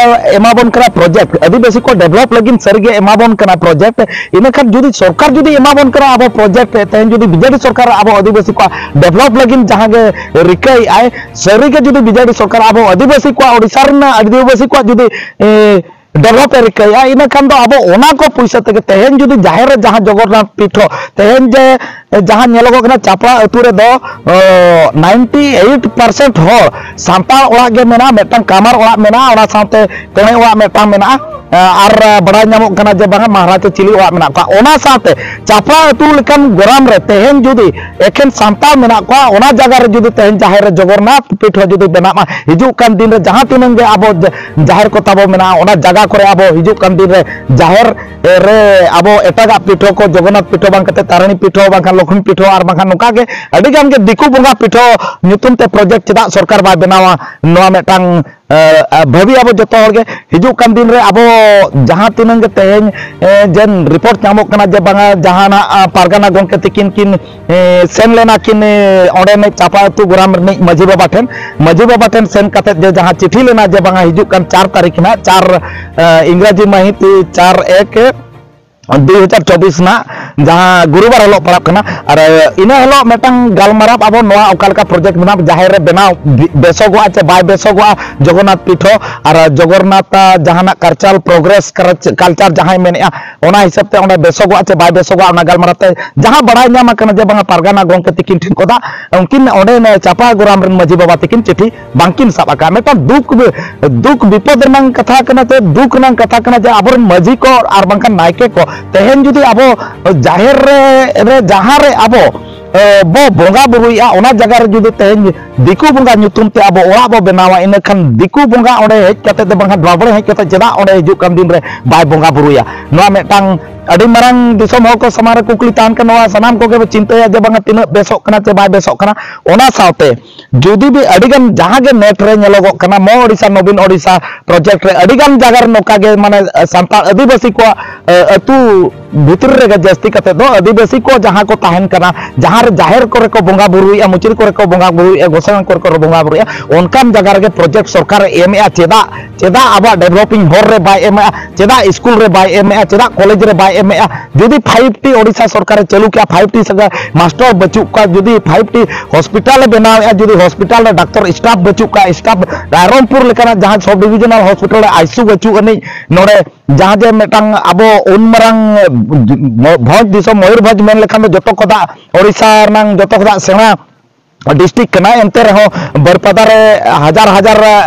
ᱮᱢᱟᱵᱚᱱ ᱠᱟᱱᱟ ᱯᱨᱚᱡᱮᱠᱴ, ᱟᱹᱫᱤᱵᱟᱹᱥᱤ ᱠᱚ ᱰᱮᱵᱷᱞᱚᱯ ᱞᱟᱹᱜᱤᱫ ᱥᱟᱹᱨᱤᱜᱮ ᱮᱢᱟᱵᱚᱱ ᱠᱟᱱᱟ ᱯᱨᱚᱡᱮᱠᱴ, ᱤᱱᱟᱹᱠᱷᱟᱱ ᱡᱩᱫᱤ ᱥᱚᱨᱠᱟᱨ ᱡᱩᱫᱤ ᱮᱢᱟᱵᱚᱱ ᱠᱟᱱᱟ ᱟᱵᱚ ᱯᱨᱚᱡᱮᱠᱴ, ᱛᱮᱦᱮᱧ ᱡᱩᱫᱤ ᱵᱤᱡᱮᱰᱤ ᱥᱚᱨᱠᱟᱨ ᱟᱵᱚ ᱟᱹᱫᱤᱵᱟᱹᱥᱤ ᱠᱚᱣᱟᱜ ᱰᱮᱵᱷᱞᱚᱯ ᱞᱟᱹᱜᱤᱫ ᱡᱟᱦᱟᱸ ᱜᱮ ᱨᱤᱠᱟᱹᱭᱮᱫ ᱟᱭ, ᱥᱟᱹᱨᱤᱜᱮ ᱡᱩᱫᱤ ᱵᱤᱡᱮᱰᱤ ᱥᱚᱨᱠᱟᱨ ᱟᱵᱚ ᱟᱹᱫᱤᱵᱟᱹᱥᱤ ᱠᱚᱣᱟᱜ, ᱳᱰᱤᱥᱟ ᱨᱮᱱᱟᱜ ᱟᱹᱫᱤᱵᱟᱹᱥᱤ ᱠᱚᱣᱟᱜ ᱡᱩᱫᱤ ᱮ, ᱰᱮᱵᱷᱞᱚᱯ ᱮ ᱨᱤᱠᱟᱹᱭᱟ, ᱤᱱᱟᱹ ᱠᱷᱟᱱ ᱫᱚ ᱟᱵᱚ ᱚᱱᱟ ᱠᱚ ᱯᱩᱭᱥᱟᱹ ᱛᱮᱜᱮ ᱛᱮᱦᱮᱧ ᱡᱩᱫᱤ ᱡᱟᱦᱮᱨ ᱨᱮ ᱡᱟᱦᱟᱸ ᱡᱚᱜᱚᱱᱱᱟᱛᱷ ᱯᱤᱴᱷᱚ, ᱛᱮᱦᱮᱧ ᱡᱮ ᱡᱟᱦᱟᱸ ᱧᱮᱞᱚᱜᱚᱜ ᱠᱟᱱᱟ ᱪᱟᱯᱲᱟ ᱟᱹᱛᱩ ᱨᱮᱫᱚ ᱱᱟᱭᱤᱱᱴᱤ ᱮᱭᱤᱴ ᱯᱟᱨᱥᱮᱱᱴ ᱦᱚᱲ ᱥᱟᱱᱛᱟᱲ ᱚᱲᱟᱜ ᱜᱮ ᱢᱮᱱᱟᱜᱼᱟ, ᱢᱤᱫᱴᱟᱝ ᱠᱟᱢᱟᱨ ᱚᱲᱟᱜ ᱢᱮᱱᱟᱜᱼᱟ, ᱚᱱᱟ ᱥᱟᱶᱛᱮ ᱠᱚᱬᱮ ᱚᱲᱟᱜ ᱢᱤᱫᱴᱟᱝ ᱢᱮᱱᱟᱜᱼᱟ, ᱟᱨ ᱵᱟᱲᱟᱭ ᱧᱟᱢᱚᱜ ᱠᱟᱱᱟ ᱡᱮ ᱵᱟᱝᱟ ᱢᱟᱦᱟᱨᱟ ᱪᱮ ᱪᱤᱞᱤ ᱚᱲᱟᱜ ᱢᱮᱱᱟᱜ ᱠᱚᱣᱟ᱾ ᱚᱱᱟ ᱥᱟᱶᱛᱮ ᱪᱟᱯᱲᱟ ᱟᱹᱛᱩ ᱞᱮᱠᱟᱱ ᱜᱚᱨᱟᱢ ᱨᱮ ᱛᱮᱦᱮᱧ ᱡᱩᱫᱤ ᱮᱠᱷᱮᱱ ᱥᱟᱱᱛᱟᱲ ᱢᱮᱱᱟᱜ ᱠᱚᱣᱟ, ᱚᱱᱟ ᱡᱟᱭᱜᱟ ᱨᱮ ᱡᱩᱫᱤ ᱛᱮᱦᱮᱧ ᱡᱟᱦᱮᱨ ᱨᱮ ᱡᱚᱜᱚᱱᱱᱟᱛᱷ ᱯᱤᱴᱷᱚ ᱡᱩᱫᱤ ᱵᱮᱱᱟᱜ ᱢᱟ, ᱦᱤᱡᱩᱜ ᱠᱟᱱ ᱫᱤᱱ ᱨᱮ ᱡᱟᱦᱟᱸ ᱛᱤᱱᱟᱹᱜ ᱜᱮ ᱟᱵᱚ ᱡᱟᱦᱮᱨ ᱠᱚ ᱛᱟᱵᱚ ᱢᱮᱱᱟᱜᱼᱟ, ᱚᱱᱟ ᱡᱟᱭᱜᱟ ᱠᱚᱨᱮ ᱟᱵᱚ ᱦᱤᱡᱩᱜ ᱠᱟᱱ ᱫᱤᱱ ᱨᱮ ᱡᱟᱦᱮᱨ ᱨᱮ ᱟᱵᱚ ᱮᱴᱟᱜᱟᱜ ᱯᱤᱴᱷᱟᱹ ᱠᱚ, ᱡᱚᱜᱚᱱᱱᱟᱛᱷ ᱯᱤᱴᱷᱟᱹ ᱵᱟᱝ ᱠᱟᱛᱮ ᱛᱟᱨᱤᱬᱤ ᱯᱤᱴᱷᱟᱹ, ᱵᱟᱝᱠᱷᱟᱱ ᱞᱚᱠᱷᱢᱤ ᱯᱤᱴᱷᱟᱹ, ᱟᱨ ᱵᱟᱝᱠᱷᱟᱱ ᱱᱚᱝᱠᱟ ᱜᱮ ᱟᱹᱰᱤ ᱜᱟᱱ ᱜᱮ ᱫᱤᱠᱩ ᱵᱚᱸᱜᱟ ᱯᱤᱴᱷᱟᱹ ᱧᱩᱛᱩᱢ ᱛᱮ ᱯᱨᱚᱡᱮᱠᱴ ᱪᱮᱫᱟᱜ ᱥᱚᱨᱠᱟᱨ ᱵᱟᱭ ᱵᱮᱱᱟᱣᱟ? ᱱᱚᱣᱟ ᱢᱤᱫᱴᱟᱝ, ᱮ, ᱮ, ᱵᱷᱟᱹᱵᱤ ᱟᱵᱚ ᱡᱚᱛᱚ ᱦᱚᱲ ᱜᱮ᱾ ᱦᱤᱡᱩᱜ ᱠᱟᱱ ᱫᱤᱱ ᱨᱮ ᱟᱵᱚ ᱡᱟᱦᱟᱸ ᱛᱤᱱᱟᱹᱜ ᱜᱮ ᱛᱮᱦᱮᱧ, ᱮ, ᱡᱮ ᱨᱤᱯᱳᱨᱴ ᱧᱟᱢᱚᱜ ᱠᱟᱱᱟ ᱡᱮ ᱵᱟᱝᱟ ᱡᱟᱦᱟᱱᱟᱜ, ᱟ, ᱯᱟᱨᱜᱟᱱᱟ ᱜᱚᱢᱠᱮ ᱛᱤᱠᱤᱱ ᱠᱤᱱ ᱮ, ᱥᱮᱱ ᱞᱮᱱᱟ ᱠᱤᱱ, ᱮ, ᱚᱸᱰᱮᱱᱤᱡ ᱪᱟᱯᱟ ᱟᱹᱛᱩ ᱜᱚᱨᱟᱢ ᱨᱤᱱᱤᱡ ᱢᱟᱹᱡᱷᱤ ᱵᱟᱵᱟ ᱴᱷᱮᱱ᱾ ᱢᱟᱹᱡᱷᱤ ᱵᱟᱵᱟ ᱴᱷᱮᱱ ᱥᱮᱱ ᱠᱟᱛᱮᱫ ᱡᱮ ᱡᱟᱦᱟᱸ ᱪᱤᱴᱷᱤ ᱞᱮᱱᱟ ᱡᱮ ᱵᱟᱝᱟ ᱦᱤᱡᱩᱜ ᱠᱟᱱ ᱪᱟᱨ ᱛᱟᱹᱨᱤᱠᱷ ᱱᱟᱜ, ᱪᱟᱨ, ᱮ, ᱤᱝᱨᱟᱡᱤ ᱢᱟᱹᱦᱤᱛ ᱪᱟᱨ ᱮᱠ ᱫᱩᱭ ᱦᱟᱡᱟᱨ ᱪᱚᱵᱵᱤᱥ ᱱᱟᱜ ᱡᱟᱦᱟᱸ ᱜᱩᱨᱩᱵᱟᱨ ᱦᱤᱞᱳᱜ ᱯᱟᱲᱟᱜ ᱠᱟᱱᱟ, ᱟᱨ, ᱮ, ᱤᱱᱟᱹ ᱦᱤᱞᱳᱜ ᱢᱤᱫᱴᱟᱝ ᱜᱟᱞᱢᱟᱨᱟᱣ ᱟᱵᱚ ᱱᱚᱣᱟ ᱚᱠᱟ ᱞᱮᱠᱟ ᱯᱨᱚᱡᱮᱠᱴ ᱢᱮᱱᱟᱜ ᱡᱟᱦᱮᱨ ᱨᱮ ᱵᱮᱱᱟᱣ ᱵᱮ-, ᱵᱮᱥᱚᱜᱚᱜᱼᱟ ᱪᱮ ᱵᱟᱭ ᱵᱮᱥᱚᱜᱚᱜᱼᱟ, ᱡᱚᱜᱚᱱᱱᱟᱛᱷ ᱯᱤᱴᱷᱚ ᱟᱨ ᱡᱚᱜᱚᱱᱱᱟᱛᱷ, ᱟ, ᱡᱟᱦᱟᱱᱟᱜ ᱠᱟᱞᱪᱟᱨ ᱯᱨᱳᱜᱨᱮᱥ ᱠᱟᱞᱪᱟᱨ ᱡᱟᱦᱟᱸᱭ ᱢᱮᱱᱮᱜᱼᱟ, ᱚᱱᱟ ᱦᱤᱥᱟᱹᱵ ᱛᱮ ᱚᱸᱰᱮ ᱵᱮᱥᱚᱜᱚᱜᱼᱟ ᱪᱮ ᱵᱟᱭ ᱵᱮᱥᱚᱜᱚᱜᱼᱟ, ᱚᱱᱟ ᱜᱟᱞᱢᱟᱨᱟᱣ ᱛᱮ ᱡᱟᱦᱟᱸ ᱵᱟᱲᱟᱭ ᱧᱟᱢ ᱟᱠᱟᱱᱟ ᱡᱮ ᱵᱟᱝᱟ ᱯᱟᱨᱜᱟᱱᱟ ᱜᱚᱢᱠᱮ ᱛᱤᱠᱤᱱ ᱴᱷᱮᱱ ᱠᱷᱚᱱᱟᱜ ᱩᱱᱠᱤᱱ ᱚᱸᱰᱮ ᱪᱟᱯᱟ ᱜᱚᱨᱟᱢ ᱨᱮᱱ ᱢᱟᱹᱡᱷᱤ ᱵᱟᱵᱟ ᱛᱤᱠᱤᱱ ᱪᱤᱴᱷᱤ ᱵᱟᱝᱠᱤᱱ ᱥᱟᱵ ᱟᱠᱟᱫᱼᱟ᱾ ᱢᱤᱫᱴᱟᱝ ᱫᱩᱠ ᱵᱤ-, ᱫᱩᱠ ᱵᱤᱯᱚᱫ ᱨᱮᱱᱟᱜ ᱠᱟᱛᱷᱟ ᱠᱟᱱᱟ ᱪᱮ ᱫᱩᱠ ᱨᱮᱱᱟᱜ ᱠᱟᱛᱷᱟ ᱠᱟᱱᱟ ᱡᱮ ᱟᱵᱚᱨᱮᱱ ᱢᱟᱹᱡᱷᱤ ᱠᱚ ᱟᱨ ᱵᱟᱝᱠᱷᱟᱱ ᱱᱟᱭᱠᱮ ᱠᱚ ᱛᱮᱦᱮᱧ ᱡᱩᱫᱤ ᱟᱵᱚ ᱡᱟᱦᱮᱨ ᱨᱮ, ᱨᱮ ᱡᱟᱦᱟᱸ ᱨᱮ ᱟᱵᱚ, ᱮ, ᱵᱚ ᱵᱚᱸᱜᱟ ᱵᱩᱨᱩᱭᱮᱫᱼᱟ, ᱚᱱᱟ ᱡᱟᱭᱜᱟ ᱨᱮ ᱡᱩᱫᱤ ᱛᱮᱦᱮᱧ ᱫᱤᱠᱩ ᱵᱚᱸᱜᱟ ᱧᱩᱛᱩᱢ ᱛᱮ ᱟᱵᱚ ᱚᱲᱟᱜ ᱵᱚ ᱵᱮᱱᱟᱣᱟ, ᱤᱱᱟᱹᱠᱷᱟᱱ ᱫᱤᱠᱩ ᱵᱚᱸᱜᱟ ᱚᱸᱰᱮ ᱦᱮᱡ ᱠᱟᱛᱮ ᱫᱚ ᱵᱟᱝᱠᱷᱟᱱ ᱫᱨᱟᱵᱚᱲᱮ ᱦᱮᱡ ᱠᱟᱛᱮ ᱪᱮᱫᱟᱜ ᱚᱸᱰᱮ ᱦᱤᱡᱩᱜ ᱠᱟᱱ ᱫᱤᱱ ᱨᱮ ᱵᱟᱭ ᱵᱚᱸᱜᱟ ᱵᱩᱨᱩᱭᱟ? ᱱᱚᱣᱟ ᱢᱤᱫᱴᱟᱝ ᱟᱹᱰᱤ ᱢᱟᱨᱟᱝ ᱫᱤᱥᱚᱢ ᱦᱚᱲ ᱠᱚ ᱥᱟᱢᱟᱝ ᱨᱮ ᱠᱩᱠᱞᱤ ᱛᱟᱦᱮᱱ ᱠᱟᱱᱟ᱾ ᱱᱚᱣᱟ ᱥᱟᱱᱟᱢ ᱠᱚᱜᱮ ᱵᱚ ᱪᱤᱱᱛᱟᱹᱭᱟ ᱡᱮ ᱵᱟᱝᱟ ᱛᱤᱱᱟᱹᱜ ᱵᱮᱥᱚᱜ ᱠᱟᱱᱟ ᱪᱮ ᱵᱟᱭ ᱵᱮᱥᱚᱜ ᱠᱟᱱᱟ᱾ ᱚᱱᱟ ᱥᱟᱶᱛᱮ ᱡᱩᱫᱤ ᱵᱤ ᱟᱹᱰᱤᱜᱟᱱ ᱡᱟᱦᱟᱸ ᱜᱮ ᱱᱮᱴ ᱨᱮ ᱧᱮᱞᱚᱜᱚᱜ ᱠᱟᱱᱟ, ᱢᱚ ᱳᱰᱤᱥᱟ, ᱱᱚᱵᱤᱱ ᱳᱰᱤᱥᱟ ᱯᱨᱚᱡᱮᱠᱴ ᱨᱮ ᱟᱹᱰᱤᱜᱟᱱ ᱡᱟᱭᱜᱟ ᱨᱮ ᱱᱚᱝᱠᱟ ᱜᱮ ᱢᱟᱱᱮ ᱥᱟᱱᱛᱟᱲ ᱟᱹᱫᱤᱵᱟᱹᱥᱤ ᱠᱚᱣᱟᱜ, ᱮ, ᱟᱹᱛᱩ ᱵᱷᱤᱛᱨᱤ ᱨᱮᱜᱮ ᱡᱟᱹᱥᱛᱤ ᱠᱟᱛᱮ ᱫᱚ ᱟᱹᱫᱤᱵᱟᱹᱥᱤ ᱠᱚ ᱡᱟᱦᱟᱸ ᱠᱚ ᱛᱟᱦᱮᱱ ᱠᱟᱱᱟ, ᱡᱟᱦᱟᱸ ᱟᱨ ᱡᱟᱦᱮᱨ ᱠᱚᱨᱮ ᱠᱚ ᱵᱚᱸᱜᱟ ᱵᱩᱨᱩᱭᱮᱫᱼᱟ, ᱢᱩᱪᱨᱤ ᱠᱚᱨᱮ ᱠᱚ ᱵᱚᱸᱜᱟ ᱵᱩᱨᱩᱭᱮᱫᱼᱟ, ᱜᱚᱸᱥᱟᱲᱮ ᱠᱚᱨᱮ ᱠᱚ ᱵᱚᱸᱜᱟ ᱵᱩᱨᱩᱭᱮᱫᱼᱟ, ᱚᱱᱠᱟᱱ ᱡᱟᱭᱜᱟ ᱨᱮᱜᱮ ᱯᱨᱚᱡᱮᱠᱴ ᱥᱚᱨᱠᱟᱨᱮ ᱮᱢᱮᱫᱼᱟ᱾ ᱪᱮᱫᱟᱜ, ᱪᱮᱫᱟᱜ ᱟᱵᱚᱣᱟᱜ ᱰᱮᱵᱷᱞᱚᱯᱤᱝ ᱦᱚᱨ ᱨᱮ ᱵᱟᱭ ᱮᱢᱮᱫᱼᱟ? ᱪᱮᱫᱟᱜ ᱥᱠᱩᱞ ᱨᱮ ᱵᱟᱭ ᱮᱢᱮᱫᱼᱟ? ᱪᱮᱫᱟᱜ ᱠᱚᱞᱮᱡᱽ ᱨᱮ ᱵᱟᱭ ᱮᱢᱮᱫᱼᱟ? ᱡᱩᱫᱤ ᱯᱷᱟᱭᱤᱵᱷ ᱴᱤ ᱳᱰᱤᱥᱟ ᱥᱚᱨᱠᱟᱨᱮ ᱪᱟᱹᱞᱩ ᱠᱮᱜᱼᱟ, ᱯᱷᱟᱭᱤᱵᱷ ᱴᱤ ᱥᱟᱜᱟ ᱢᱟᱥᱴᱟᱨ ᱵᱟᱹᱪᱩᱜ ᱠᱚᱣᱟ, ᱡᱩᱫᱤ ᱯᱷᱟᱭᱤᱵᱷ ᱴᱤ ᱦᱚᱥᱯᱤᱴᱟᱞ ᱮ ᱵᱮᱱᱟᱣᱮᱫᱼᱟ, ᱡᱩᱫᱤ ᱦᱚᱥᱯᱤᱴᱟᱞ ᱨᱮ ᱰᱟᱠᱛᱚᱨ ᱥᱴᱟᱯ ᱵᱟᱹᱪᱩᱜ ᱠᱚᱣᱟ, ᱥᱴᱟᱯ ᱨᱟᱭᱨᱚᱝᱯᱩᱨ ᱞᱮᱠᱟᱱᱟᱜ ᱡᱟᱦᱟᱸ ᱥᱚᱵ ᱰᱤᱵᱷᱤᱡᱚᱱᱟᱞ ᱦᱚᱥᱯᱤᱴᱟᱞ ᱨᱮ ᱟᱭᱥᱤᱭᱩ ᱵᱟᱹᱪᱩᱜ ᱟᱹᱱᱤᱡ, ᱱᱚᱰᱮ ᱡᱟᱦᱟᱸ ᱡᱮ ᱢᱤᱫᱴᱟᱝ ᱟᱵᱚ ᱩᱱ ᱢᱟᱨᱟᱝ ᱵᱷᱚᱸᱡᱽ ᱫᱤᱥᱚᱢ ᱢᱚᱭᱩᱨᱵᱷᱚᱸᱡᱽ ᱢᱮᱱ ᱞᱮᱠᱷᱟᱱ ᱫᱚ ᱡᱚᱛᱚ ᱠᱷᱚᱱᱟᱜ ᱳᱰᱤᱥᱟ ᱨᱮᱱᱟᱝ ᱡᱚᱛᱚ ᱠᱷᱚᱱᱟᱜ ᱥᱮᱬᱟ ᱰᱤᱥᱴᱨᱤᱠᱴ ᱠᱟᱱᱟ, ᱮᱱᱛᱮ ᱨᱮᱦᱚᱸ ᱵᱟᱹᱨᱯᱟᱫᱟ ᱨᱮ ᱦᱟᱡᱟᱨ ᱦᱟᱡᱟᱨ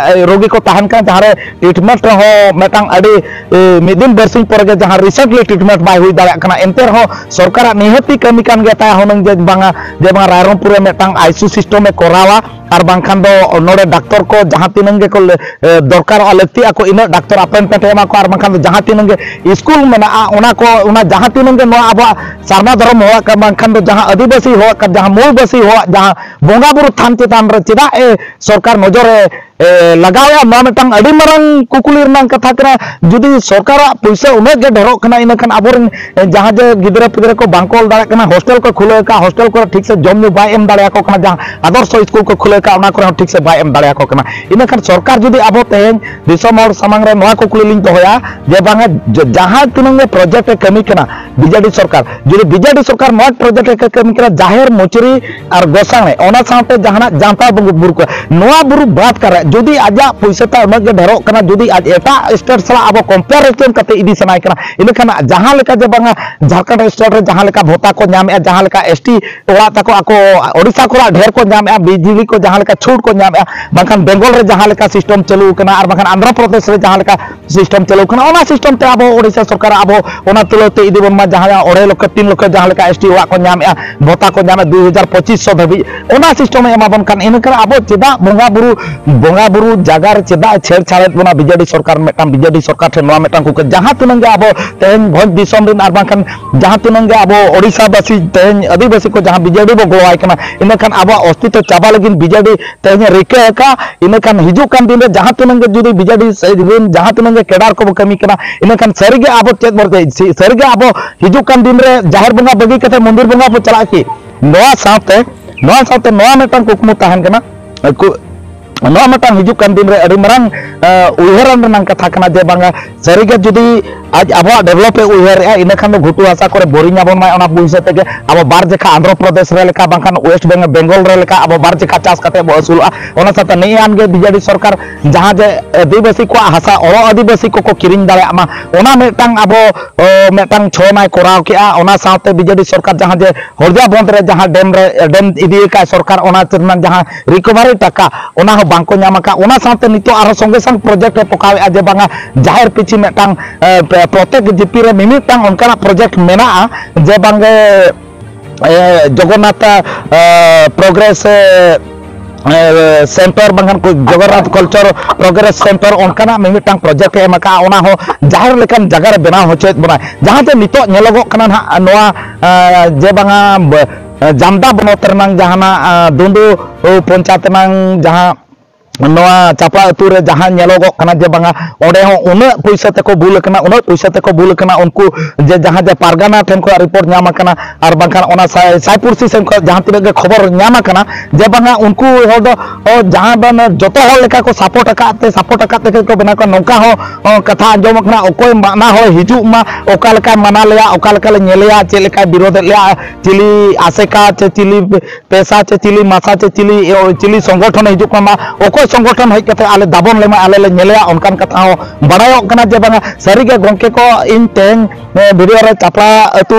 ᱨᱳᱜᱤ ᱠᱚ ᱛᱟᱦᱮᱱ ᱠᱟᱱᱟ, ᱡᱟᱦᱟᱸ ᱨᱮ ᱴᱨᱤᱴᱢᱮᱱᱴ ᱨᱮᱦᱚᱸ ᱢᱤᱫᱴᱟᱝ ᱟᱹᱰᱤ, ᱮ, ᱢᱤᱫ ᱫᱤᱱ ᱵᱟᱨᱥᱤᱧ ᱯᱚᱨᱮ ᱜᱮ ᱡᱟᱦᱟᱸ ᱨᱤᱥᱮᱱᱴᱞᱤ ᱴᱨᱤᱴᱢᱮᱱᱴ ᱵᱟᱭ ᱦᱩᱭ ᱫᱟᱲᱮᱭᱟᱜ ᱠᱟᱱᱟ, ᱮᱱᱛᱮ ᱨᱮᱦᱚᱸ ᱥᱚᱨᱠᱟᱨᱟᱜ ᱱᱤᱦᱟᱹᱛᱤ ᱠᱟᱹᱢᱤ ᱠᱟᱱ ᱜᱮ ᱛᱟᱭᱟ ᱦᱩᱱᱟᱹᱝ ᱡᱮ ᱵᱟᱝᱟ, ᱡᱮ ᱵᱟᱝᱟ ᱨᱟᱭᱨᱚᱝᱯᱩᱨ ᱨᱮ ᱢᱤᱫᱴᱟᱝ ᱟᱭᱥᱤᱭᱩ ᱥᱤᱥᱴᱮᱢ ᱮ ᱠᱚᱨᱟᱣᱟ, ᱟᱨ ᱵᱟᱝᱠᱷᱟᱱ ᱫᱚ ᱱᱚᱰᱮ ᱰᱟᱠᱛᱚᱨ ᱠᱚ ᱡᱟᱦᱟᱸ ᱛᱤᱱᱟᱹᱝ ᱜᱮᱠᱚ ᱞᱮ-, ᱮ, ᱫᱚᱨᱠᱟᱨᱚᱜᱼᱟ, ᱞᱟᱹᱠᱛᱤᱜ ᱟᱠᱚ, ᱤᱱᱟᱹᱜ ᱰᱟᱠᱛᱚᱨ ᱟᱯᱮᱱ ᱯᱮᱱ ᱮᱢᱟ ᱠᱚᱣᱟ, ᱟᱨ ᱵᱟᱝᱠᱷᱟᱱ ᱫᱚ ᱡᱟᱦᱟᱸ ᱛᱤᱱᱟᱹᱝ ᱜᱮ ᱥᱠᱩᱞ ᱢᱮᱱᱟᱜᱼᱟ, ᱚᱱᱟ ᱠᱚ, ᱚᱱᱟ ᱡᱟᱦᱟᱸ ᱛᱤᱱᱟᱹᱝ ᱜᱮ ᱱᱚᱣᱟ ᱟᱵᱚᱣᱟᱜ ᱥᱟᱨᱱᱟ ᱫᱷᱚᱨᱚᱢ ᱦᱚᱲᱟᱜ ᱠᱟᱱᱟ, ᱵᱟᱝᱠᱷᱟᱱ ᱫᱚ ᱡᱟᱦᱟᱸ ᱟᱹᱫᱤᱵᱟᱹᱥᱤ ᱦᱚᱲᱟᱜ ᱠᱟᱱᱟ, ᱡᱟᱦᱟᱸ ᱢᱩᱞᱵᱟᱹᱥᱤ ᱦᱚᱲᱟᱜ ᱡᱟᱦᱟᱸ ᱵᱚᱸᱜᱟ ᱵᱩᱨᱩ ᱛᱷᱟᱱ ᱪᱮᱛᱟᱱ ᱨᱮ ᱪᱮᱫᱟᱜ ᱮ ᱥᱚᱨᱠᱟᱨ ᱱᱚᱡᱚᱨ ᱮ, ᱮ, ᱞᱟᱜᱟᱣᱮᱫᱼᱟ? ᱱᱚᱣᱟ ᱢᱤᱫᱴᱟᱝ ᱟᱹᱰᱤ ᱢᱟᱨᱟᱝ ᱠᱩᱠᱞᱤ ᱨᱮᱱᱟᱜ ᱠᱟᱛᱷᱟ ᱠᱟᱱᱟ᱾ ᱡᱩᱫᱤ ᱥᱚᱨᱠᱟᱨᱟᱜ ᱯᱩᱭᱥᱟᱹ ᱩᱱᱟᱹᱜ ᱜᱮ ᱰᱷᱮᱨᱚᱜ ᱠᱟᱱᱟ, ᱤᱱᱟᱹᱠᱷᱟᱱ ᱟᱵᱚᱨᱮᱱ, ᱮ, ᱡᱟᱦᱟᱸ ᱡᱮ ᱜᱤᱫᱽᱨᱟᱹ ᱯᱤᱫᱽᱨᱟᱹ ᱠᱚ ᱵᱟᱝᱠᱚ ᱚᱞ ᱫᱟᱲᱮᱭᱟᱜ ᱠᱟᱱᱟ, ᱦᱳᱥᱴᱮᱞ ᱠᱚ ᱠᱷᱩᱞᱟᱹᱣ ᱟᱠᱟᱫ, ᱦᱳᱥᱴᱮᱞ ᱠᱚᱨᱮ ᱴᱷᱤᱠ ᱥᱮ ᱡᱚᱢ ᱧᱩ ᱵᱟᱭ ᱮᱢ ᱫᱟᱲᱮᱭᱟᱠᱚ ᱠᱟᱱᱟ, ᱡᱟᱦᱟᱸ ᱟᱫᱚᱨᱥᱚ ᱥᱠᱩᱞ ᱠᱚ ᱠᱷᱩᱞᱟᱹᱣ ᱟᱠᱟᱫ, ᱚᱱᱟ ᱠᱚᱨᱮ ᱦᱚᱸ ᱴᱷᱤᱠ ᱥᱮ ᱵᱟᱭ ᱮᱢ ᱫᱟᱲᱮᱭᱟᱠᱚ ᱠᱟᱱᱟ᱾ ᱤᱱᱟᱹᱠᱷᱟᱱ ᱥᱚᱨᱠᱟᱨ ᱡᱩᱫᱤ ᱟᱵᱚ ᱛᱮᱦᱮᱧ ᱫᱤᱥᱚᱢ ᱦᱚᱲ ᱥᱟᱢᱟᱝ ᱨᱮ ᱱᱚᱣᱟ ᱠᱩᱠᱞᱤ ᱞᱤᱧ ᱫᱚᱦᱚᱭᱟ ᱡᱮ ᱵᱟᱝᱟ, ᱡ-, ᱡᱟᱦᱟᱸ ᱛᱤᱱᱟᱹᱝ ᱜᱮ ᱯᱨᱚᱡᱮᱠᱴ ᱮ ᱠᱟᱹᱢᱤ ᱠᱟᱱᱟ ᱵᱤᱡᱮᱰᱤ ᱥᱚᱨᱠᱟᱨ, ᱡᱩᱫᱤ ᱵᱤᱡᱮᱰᱤ ᱥᱚᱨᱠᱟᱨ ᱱᱚᱣᱟ ᱯᱨᱚᱡᱮᱠᱴ ᱮ ᱠᱟᱹᱢᱤ ᱠᱟᱱᱟ, ᱡᱟᱦᱮᱨ, ᱢᱩᱪᱨᱤ ᱟᱨ ᱜᱚᱥᱟᱬᱮ, ᱚᱱᱟ ᱥᱟᱶᱛᱮ ᱡᱟᱦᱟᱱᱟᱜ ᱡᱟᱱᱛᱟ ᱵᱩ-, ᱵᱩᱨᱩ ᱠᱚ, ᱱᱚᱣᱟ ᱵᱩᱨᱩ ᱵᱟᱫ ᱠᱟᱛᱮ ᱡᱩᱫᱤ ᱟᱡᱟᱜ ᱯᱩᱭᱥᱟᱹ ᱛᱟᱭ ᱩᱱᱟᱹᱜ ᱜᱮ ᱰᱷᱮᱨᱚᱜ ᱠᱟᱱᱟ, ᱡᱩᱫᱤ ᱟᱡ ᱮᱴᱟᱜ ᱥᱴᱮᱴ ᱥᱟᱞᱟᱜ ᱟᱵᱚ ᱠᱚᱢᱯᱮᱨᱤᱡᱚᱱ ᱠᱟᱛᱮ ᱤᱫᱤ ᱥᱟᱱᱟᱭ ᱠᱟᱱᱟ, ᱤᱱᱟᱹᱠᱷᱟᱱ ᱡᱟᱦᱟᱸ ᱞᱮᱠᱟ ᱡᱮ ᱵᱟᱝᱟ ᱡᱷᱟᱲᱠᱷᱚᱸᱰ ᱥᱴᱮᱴ ᱨᱮ ᱡᱟᱦᱟᱸ ᱞᱮᱠᱟ ᱵᱷᱚᱛᱟ ᱠᱚ ᱧᱟᱢᱮᱫᱼᱟ, ᱡᱟᱦᱟᱸ ᱞᱮᱠᱟ ᱮᱥᱴᱤ ᱚᱲᱟᱜ ᱛᱟᱠᱚ ᱟᱠᱚ ᱳᱰᱤᱥᱟ ᱠᱷᱚᱱᱟᱜ ᱰᱷᱮᱨ ᱠᱚ ᱧᱟᱢᱮᱫᱼᱟ, ᱵᱤᱡᱽᱞᱤ ᱠᱚ ᱡᱟᱦᱟᱸ ᱞᱮᱠᱟ ᱪᱷᱩᱴ ᱠᱚ ᱧᱟᱢᱮᱫᱼᱟ, ᱵᱟᱝᱠᱷᱟᱱ ᱵᱮᱝᱜᱚᱞ ᱨᱮ ᱡᱟᱦᱟᱸ ᱞᱮᱠᱟ ᱥᱤᱥᱴᱮᱢ ᱪᱟᱹᱞᱩ ᱟᱠᱟᱱᱟ ᱟᱨ ᱵᱟᱝᱠᱷᱟᱱ ᱟᱱᱫᱷᱨᱚ ᱯᱨᱚᱫᱮᱥ ᱨᱮ ᱡᱟᱦᱟᱸ ᱞᱮᱠᱟ ᱥᱤᱥᱴᱮᱢ ᱪᱟᱹᱞᱩ ᱟᱠᱟᱱᱟ, ᱚᱱᱟ ᱥᱤᱥᱴᱮᱢ ᱛᱮ ᱟᱵᱚ ᱳᱰᱤᱥᱟ ᱥᱚᱨᱠᱟᱨ ᱟᱵᱚ ᱚᱱᱟ ᱛᱩᱞᱟᱹᱣ ᱛᱮ ᱤᱫᱤ ᱵᱚᱱ ᱢᱟ, ᱡᱟᱦᱟᱸ ᱚᱲᱟᱭ ᱞᱚᱠᱷᱚ ᱛᱤᱱ ᱞᱚᱠᱷᱚ ᱡᱟᱦᱟᱸ ᱞᱮᱠᱟ ᱮᱥᱴᱤ ᱚᱲᱟᱜ ᱠᱚ ᱧᱟᱢᱮᱫᱼᱟ, ᱵᱷᱚᱛᱟ ᱠᱚ ᱧᱟᱢᱮᱫ ᱫᱩ ᱦᱟᱡᱟᱨ ᱯᱚᱸᱪᱤᱥ ᱥᱚ ᱫᱷᱟᱹᱵᱤᱡ, ᱚᱱᱟ ᱥᱤᱥᱴᱮᱢ ᱮ ᱮᱢᱟ ᱵᱚᱱ ᱠᱷᱟᱱ, ᱤᱱᱟᱹᱠᱷᱟᱱ ᱟᱵᱚ ᱪᱮᱫᱟᱜ ᱵᱚᱸᱜᱟ ᱵᱩᱨᱩ, ᱵᱚᱸᱜᱟ ᱵᱩᱨᱩ ᱡᱟᱭᱜᱟ ᱨᱮ ᱪᱮᱫᱟᱜ ᱮ ᱪᱷᱮᱲᱪᱷᱟᱲᱮᱫ ᱵᱚᱱᱟ ᱵᱤᱡᱮᱰᱤ ᱥᱚᱨᱠᱟᱨ? ᱢᱤᱫᱴᱟᱝ ᱵᱤᱡᱮᱰᱤ ᱥᱚᱨᱠᱟᱨ ᱴᱷᱮᱱ ᱱᱚᱣᱟ ᱢᱤᱫᱴᱟᱝ ᱠᱩᱠᱞᱤ, ᱡᱟᱦᱟᱸ ᱛᱤᱱᱟᱹᱜ ᱜᱮ ᱟᱵᱚ ᱛᱮᱦᱮᱧ ᱵᱷᱚᱸᱡᱽ ᱫᱤᱥᱚᱢ ᱨᱮᱱ ᱟᱨ ᱵᱟᱝᱠᱷᱟᱱ ᱡᱟᱦᱟᱸ ᱛᱤᱱᱟᱹᱜ ᱜᱮ ᱟᱵᱚ ᱳᱰᱤᱥᱟ ᱵᱟᱥᱤ ᱛᱮᱦᱮᱧ ᱟᱹᱫᱤᱵᱟᱹᱥᱤ ᱠᱚ ᱡᱟᱦᱟᱸ ᱵᱤᱡᱮᱰᱤ ᱵᱚ ᱜᱚᱲᱚᱣᱟᱭ ᱠᱟᱱᱟ, ᱤᱱᱟᱹᱠᱷᱟᱱ ᱟᱵᱚᱣᱟᱜ ᱚᱥᱛᱤᱛᱛᱚ ᱪᱟᱵᱟ ᱞᱟᱹᱜᱤᱫ ᱵᱤᱡᱮᱰᱤ ᱛᱮᱦᱮᱧ ᱮ ᱨᱤᱠᱟᱹ ᱟᱠᱟᱫ, ᱤᱱᱟᱹᱠᱷᱟᱱ ᱦᱤᱡᱩᱜ ᱠᱟᱱ ᱫᱤᱱ ᱨᱮ ᱡᱟᱦᱟᱸ ᱛᱤᱱᱟᱹᱜ ᱜᱮ ᱡᱩᱫᱤ ᱵᱤᱡᱮᱰᱤ ᱨᱮᱱ ᱡᱟᱦᱟᱸ ᱛᱤᱱᱟᱹᱜ ᱜᱮ ᱠᱮᱰᱟᱨ ᱠᱚᱵᱚ ᱠᱟᱹᱢᱤ ᱠᱟᱱᱟ, ᱤᱱᱟᱹᱠᱷᱟᱱ ᱥᱟᱹᱨᱤᱜᱮ ᱟᱵᱚ ᱪᱮᱫ ᱵᱚᱱ ᱪᱮᱫ, ᱥᱟᱹᱨᱤᱜᱮ ᱟᱵᱚ ᱦᱤᱡᱩᱜ ᱠᱟᱱ ᱫᱤᱱ ᱨᱮ ᱡᱟᱦᱮᱨ ᱵᱚᱸᱜᱟ ᱵᱟᱹᱜᱤ ᱠᱟᱛᱮ ᱢᱚᱱᱫᱤᱨ ᱵᱚᱸᱜᱟ ᱵᱚ ᱪᱟᱞᱟᱜᱼᱟ ᱠᱤ? ᱱᱚᱣᱟ ᱥᱟᱶᱛᱮ ᱱᱚᱣᱟ ᱥᱟᱶᱛᱮ ᱱᱚᱣᱟ ᱢᱤᱫᱴᱟᱝ ᱠᱩᱠᱢᱩ ᱛᱟᱦᱮᱱ ᱠᱟᱱᱟ, ᱠᱩ- ᱱᱚᱣᱟ ᱢᱤᱫᱴᱟᱝ ᱦᱤᱡᱩᱜ ᱠᱟᱱ ᱫᱤᱱ ᱨᱮ ᱟᱹᱰᱤ ᱢᱟᱨᱟᱝ ᱮ, ᱩᱭᱦᱟᱹᱨᱟᱱ ᱨᱮᱱᱟᱜ ᱠᱟᱛᱷᱟ ᱠᱟᱱᱟ ᱡᱮ ᱵᱟᱝᱟ, ᱥᱟᱹᱨᱤᱜᱮ ᱡᱩᱫᱤ ᱟᱡ ᱟᱵᱚᱣᱟᱜ ᱰᱮᱵᱷᱞᱚᱯ ᱮ ᱩᱭᱦᱟᱹᱨᱮᱜᱼᱟ, ᱤᱱᱟᱹ ᱠᱷᱟᱱ ᱫᱚ ᱜᱷᱩᱴᱩ ᱦᱟᱥᱟ ᱠᱚᱨᱮ ᱵᱳᱨᱤᱝ ᱟᱵᱚᱱ ᱢᱟ, ᱚᱱᱟ ᱯᱩᱭᱥᱟᱹ ᱛᱮᱜᱮ ᱟᱵᱚ ᱵᱟᱨ ᱡᱮᱠᱷᱟ ᱟᱱᱫᱷᱨᱚ ᱯᱨᱚᱫᱮᱥ ᱨᱮ ᱞᱮᱠᱟ, ᱵᱟᱝᱠᱷᱟᱱ ᱳᱭᱮᱥᱴ ᱵᱮᱝ- ᱵᱮᱝᱜᱚᱞ ᱨᱮ ᱞᱮᱠᱟ ᱟᱵᱚ ᱵᱟᱨ ᱡᱮᱠᱷᱟ ᱪᱟᱥ ᱠᱟᱛᱮ ᱵᱚ ᱟᱹᱥᱩᱞᱚᱜᱼᱟ᱾ ᱚᱱᱟ ᱥᱟᱶᱛᱮ ᱱᱤᱭᱟᱹ ᱟᱱ ᱜᱮ ᱵᱤᱡᱮᱰᱤ ᱥᱚᱨᱠᱟᱨ ᱡᱟᱦᱟᱸ ᱡᱮ ᱟᱹᱫᱤᱵᱟᱹᱥᱤ ᱠᱚᱣᱟᱜ ᱦᱟᱥᱟ ᱚᱲᱚ ᱟᱹᱫᱤᱵᱟᱹᱥᱤ ᱠᱚᱠᱚ ᱠᱤᱨᱤᱧ ᱫᱟᱲᱮᱭᱟᱜ ᱢᱟ, ᱚᱱᱟ ᱢᱤᱫᱴᱟᱝ ᱟᱵᱚ ᱚ, ᱢᱤᱫᱴᱟᱝ ᱪᱷᱚᱱᱟᱭ ᱠᱚᱨᱟᱣ ᱠᱮᱜᱼᱟ᱾ ᱚᱱᱟ ᱥᱟᱶᱛᱮ ᱵᱤᱡᱮᱰᱤ ᱥᱚᱨᱠᱟᱨ ᱡᱟᱦᱟᱸ ᱡᱮ ᱦᱚᱲᱡᱟ ᱵᱚᱱᱫᱷ ᱨᱮ ᱡᱟᱦᱟᱸ ᱰᱮᱢ ᱨᱮ ᱰᱮᱢ ᱤᱫᱤ ᱟᱠᱟᱫ ᱥᱚᱨᱠᱟᱨ, ᱚᱱᱟ ᱨᱮᱱᱟᱜ ᱡᱟᱦᱟᱸ ᱨᱤᱠᱚᱵᱷᱟᱨᱤ ᱴᱟᱠᱟ, ᱚᱱᱟ ᱦᱚᱸ ᱵᱟᱝᱠᱚ ᱧᱟᱢ ᱟᱠᱟᱫ᱾ ᱚᱱᱟ ᱥᱟᱶᱛᱮ ᱱᱤᱛᱚᱜ ᱟᱨᱦᱚᱸ ᱥᱚᱸᱜᱮ ᱥᱚᱝ ᱯᱨᱚᱡᱮᱠᱴ ᱮ ᱯᱚᱠᱟᱣᱮᱫᱼᱟ ᱡᱮ ᱵᱟᱝᱟ, ᱡᱟᱦᱮᱨ ᱯᱤᱪᱷᱤ ᱢᱤᱫᱴᱟᱝ ᱮ, ᱯᱨᱚᱛᱮᱠ ᱡᱤᱯᱤ ᱨᱮ ᱢᱤᱢᱤᱫᱴᱟᱝ ᱚᱱᱠᱟᱱᱟᱜ ᱯᱨᱚᱡᱮᱠᱴ ᱢᱮᱱᱟᱜᱼᱟ ᱡᱮ ᱵᱟᱝᱜᱮ ᱮ, ᱡᱚᱜᱚᱱᱱᱟᱛᱷ ᱮ, ᱯᱨᱚᱜᱨᱮᱥ ᱮ, ᱮ, ᱥᱮᱱᱴᱟᱨ ᱵᱟᱝᱠᱷᱟᱱ ᱠᱚ ᱡᱚᱜᱚᱱᱱᱟᱛᱷ ᱠᱟᱞᱪᱟᱨ ᱯᱨᱚᱜᱨᱮᱥ ᱥᱮᱱᱴᱟᱨ ᱚᱱᱠᱟᱱᱟᱜ ᱢᱤᱢᱤᱫᱴᱟᱝ ᱯᱨᱚᱡᱮᱠᱴ ᱮ ᱮᱢ ᱟᱠᱟᱫᱼᱟ, ᱚᱱᱟ ᱦᱚᱸ ᱡᱟᱦᱮᱨ ᱞᱮᱠᱟᱱ ᱡᱟᱭᱜᱟ ᱨᱮ ᱵᱮᱱᱟᱣ ᱦᱚᱪᱚᱭᱮᱫ ᱵᱚᱱᱟᱭ᱾ ᱡᱟᱦᱟᱸ ᱡᱮ ᱱᱤᱛᱚᱜ ᱧᱮᱞᱚᱜᱚᱜ ᱠᱟᱱᱟ ᱱᱟᱦᱟᱜ ᱱᱚᱣᱟ ᱮ, ᱡᱮ ᱵᱟᱝᱟ ᱵ- ᱡᱟᱢᱫᱟ ᱵᱚᱱᱚᱛ ᱨᱮᱱᱟᱝ ᱡᱟᱦᱟᱱᱟᱜ ᱮ, ᱫᱩᱸᱫᱩ ᱯᱚᱧᱪᱟᱭᱮᱛ ᱨᱮᱱᱟᱝ ᱡᱟᱦᱟᱸ ᱱᱚᱣᱟ ᱪᱟᱯᱲᱟ ᱟᱹᱛᱩ ᱨᱮ ᱡᱟᱦᱟᱸ ᱧᱮᱞᱚᱜᱚᱜ ᱠᱟᱱᱟ ᱡᱮ ᱵᱟᱝᱟ, ᱚᱸᱰᱮ ᱦᱚᱸ ᱩᱱᱟᱹᱜ ᱯᱩᱭᱥᱟᱹ ᱛᱮᱠᱚ ᱵᱩᱞ ᱟᱠᱟᱱᱟ, ᱩᱱᱟᱹᱜ ᱯᱩᱭᱥᱟᱹ ᱛᱮᱠᱚ ᱵᱩᱞ ᱟᱠᱟᱱᱟ, ᱩᱱᱠᱩ ᱡᱮ ᱡᱟᱦᱟᱸ ᱡᱮ ᱯᱟᱨᱜᱟᱱᱟ ᱴᱷᱮᱱ ᱠᱷᱚᱱ ᱨᱤᱯᱳᱨᱴ ᱧᱟᱢ ᱟᱠᱟᱱᱟ, ᱟᱨ ᱵᱟᱝᱠᱷᱟᱱ ᱚᱱᱟ ᱥᱟᱭ ᱥᱟᱭ ᱯᱩᱲᱥᱤ ᱥᱮᱱ ᱠᱷᱚᱱ ᱡᱟᱦᱟᱸ ᱛᱤᱱᱟᱹᱜ ᱜᱮ ᱠᱷᱚᱵᱚᱨ ᱧᱟᱢ ᱟᱠᱟᱱᱟ ᱡᱮ ᱵᱟᱝᱟ, ᱩᱱᱠᱩ ᱦᱚᱲ ᱫᱚ ᱚ, ᱡᱟᱦᱟᱸ ᱫᱚ ᱢᱟᱱᱮ ᱡᱚᱛᱚ ᱦᱚᱲ ᱞᱮᱠᱟ ᱠᱚ ᱥᱟᱯᱳᱨᱴ ᱟᱠᱟᱫ ᱛᱮ, ᱥᱟᱯᱳᱨᱴ ᱟᱠᱟᱫ ᱛᱮᱜᱮ ᱠᱚ ᱵᱮᱱᱟᱣ ᱠᱟᱱᱟ, ᱱᱚᱝᱠᱟ ᱦᱚᱸ ᱚ, ᱠᱟᱛᱷᱟ ᱟᱸᱡᱚᱢᱚᱜ ᱠᱟᱱᱟ᱾ ᱚᱠᱚᱭ ᱢᱟᱱᱟ ᱦᱚᱲ ᱦᱤᱡᱩᱜ ᱢᱟ, ᱚᱠᱟ ᱞᱮᱠᱟᱭ ᱢᱟᱱᱟ ᱞᱮᱭᱟ, ᱚᱠᱟ ᱞᱮᱠᱟ ᱞᱮ ᱧᱮᱞᱮᱭᱟ, ᱪᱮᱫ ᱞᱮᱠᱟᱭ ᱵᱤᱨᱳᱫᱮᱫ ᱞᱮᱭᱟ, ᱪᱤᱞᱤ ᱟᱥᱮᱠᱟ ᱪᱮ ᱪᱤᱞᱤ ᱯᱮᱥᱟ ᱪᱮ ᱪᱤᱞᱤ ᱢᱟᱥᱟ ᱪᱮ ᱪᱤᱞᱤ, ᱪᱤᱞᱤ ᱥᱚᱝᱜᱚᱴᱷᱚᱱ ᱮ ᱦᱤᱡᱩᱜ ᱠᱟᱱᱟ, ᱚᱠᱚᱭ ᱥᱚᱝᱜᱚᱴᱷᱚᱱ ᱦᱮᱡ ᱠᱟᱛᱮ ᱟᱞᱮ ᱫᱟᱵᱚᱱ ᱞᱮᱢᱟ, ᱟᱞᱮ ᱞᱮ ᱧᱮᱞᱮᱭᱟ, ᱚᱱᱠᱟᱱ ᱠᱟᱛᱷᱟ ᱦᱚᱸ ᱵᱟᱲᱟᱭᱚᱜ ᱠᱟᱱᱟ᱾ ᱡᱮ ᱵᱟᱝᱟ, ᱥᱟᱹᱨᱤᱜᱮ ᱜᱚᱢᱠᱮ ᱠᱚ, ᱤᱧ ᱛᱮᱦᱮᱧ ᱵᱷᱤᱰᱤᱭᱳ ᱨᱮ ᱪᱟᱯᱲᱟ ᱟᱹᱛᱩ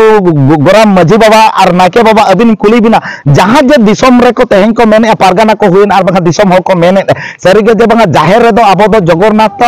ᱜᱚᱨᱟᱢ ᱢᱟᱹᱡᱷᱤ ᱵᱟᱵᱟ ᱟᱨ ᱱᱟᱭᱠᱮ ᱵᱟᱵᱟ, ᱟᱹᱵᱤᱱ ᱠᱩᱞᱤ ᱵᱤᱱᱟ, ᱡᱟᱦᱟᱸ ᱡᱮ ᱫᱤᱥᱚᱢ ᱨᱮᱠᱚ ᱛᱮᱦᱮᱧ ᱠᱚ ᱢᱮᱱᱮᱫᱼᱟ, ᱯᱟᱨᱜᱟᱱᱟ ᱠᱚ ᱦᱩᱭᱮᱱ ᱟᱨ ᱵᱟᱝᱠᱷᱟᱱ ᱫᱤᱥᱚᱢ ᱦᱚᱲ ᱠᱚ ᱢᱮᱱᱮᱫᱼᱟ, ᱥᱟᱹᱨᱤᱜᱮ ᱡᱮ ᱵᱟᱝᱟ, ᱡᱟᱦᱮᱨ ᱨᱮᱫᱚ ᱟᱵᱚ ᱫᱚ ᱡᱚᱜᱚᱱᱱᱟᱛᱷ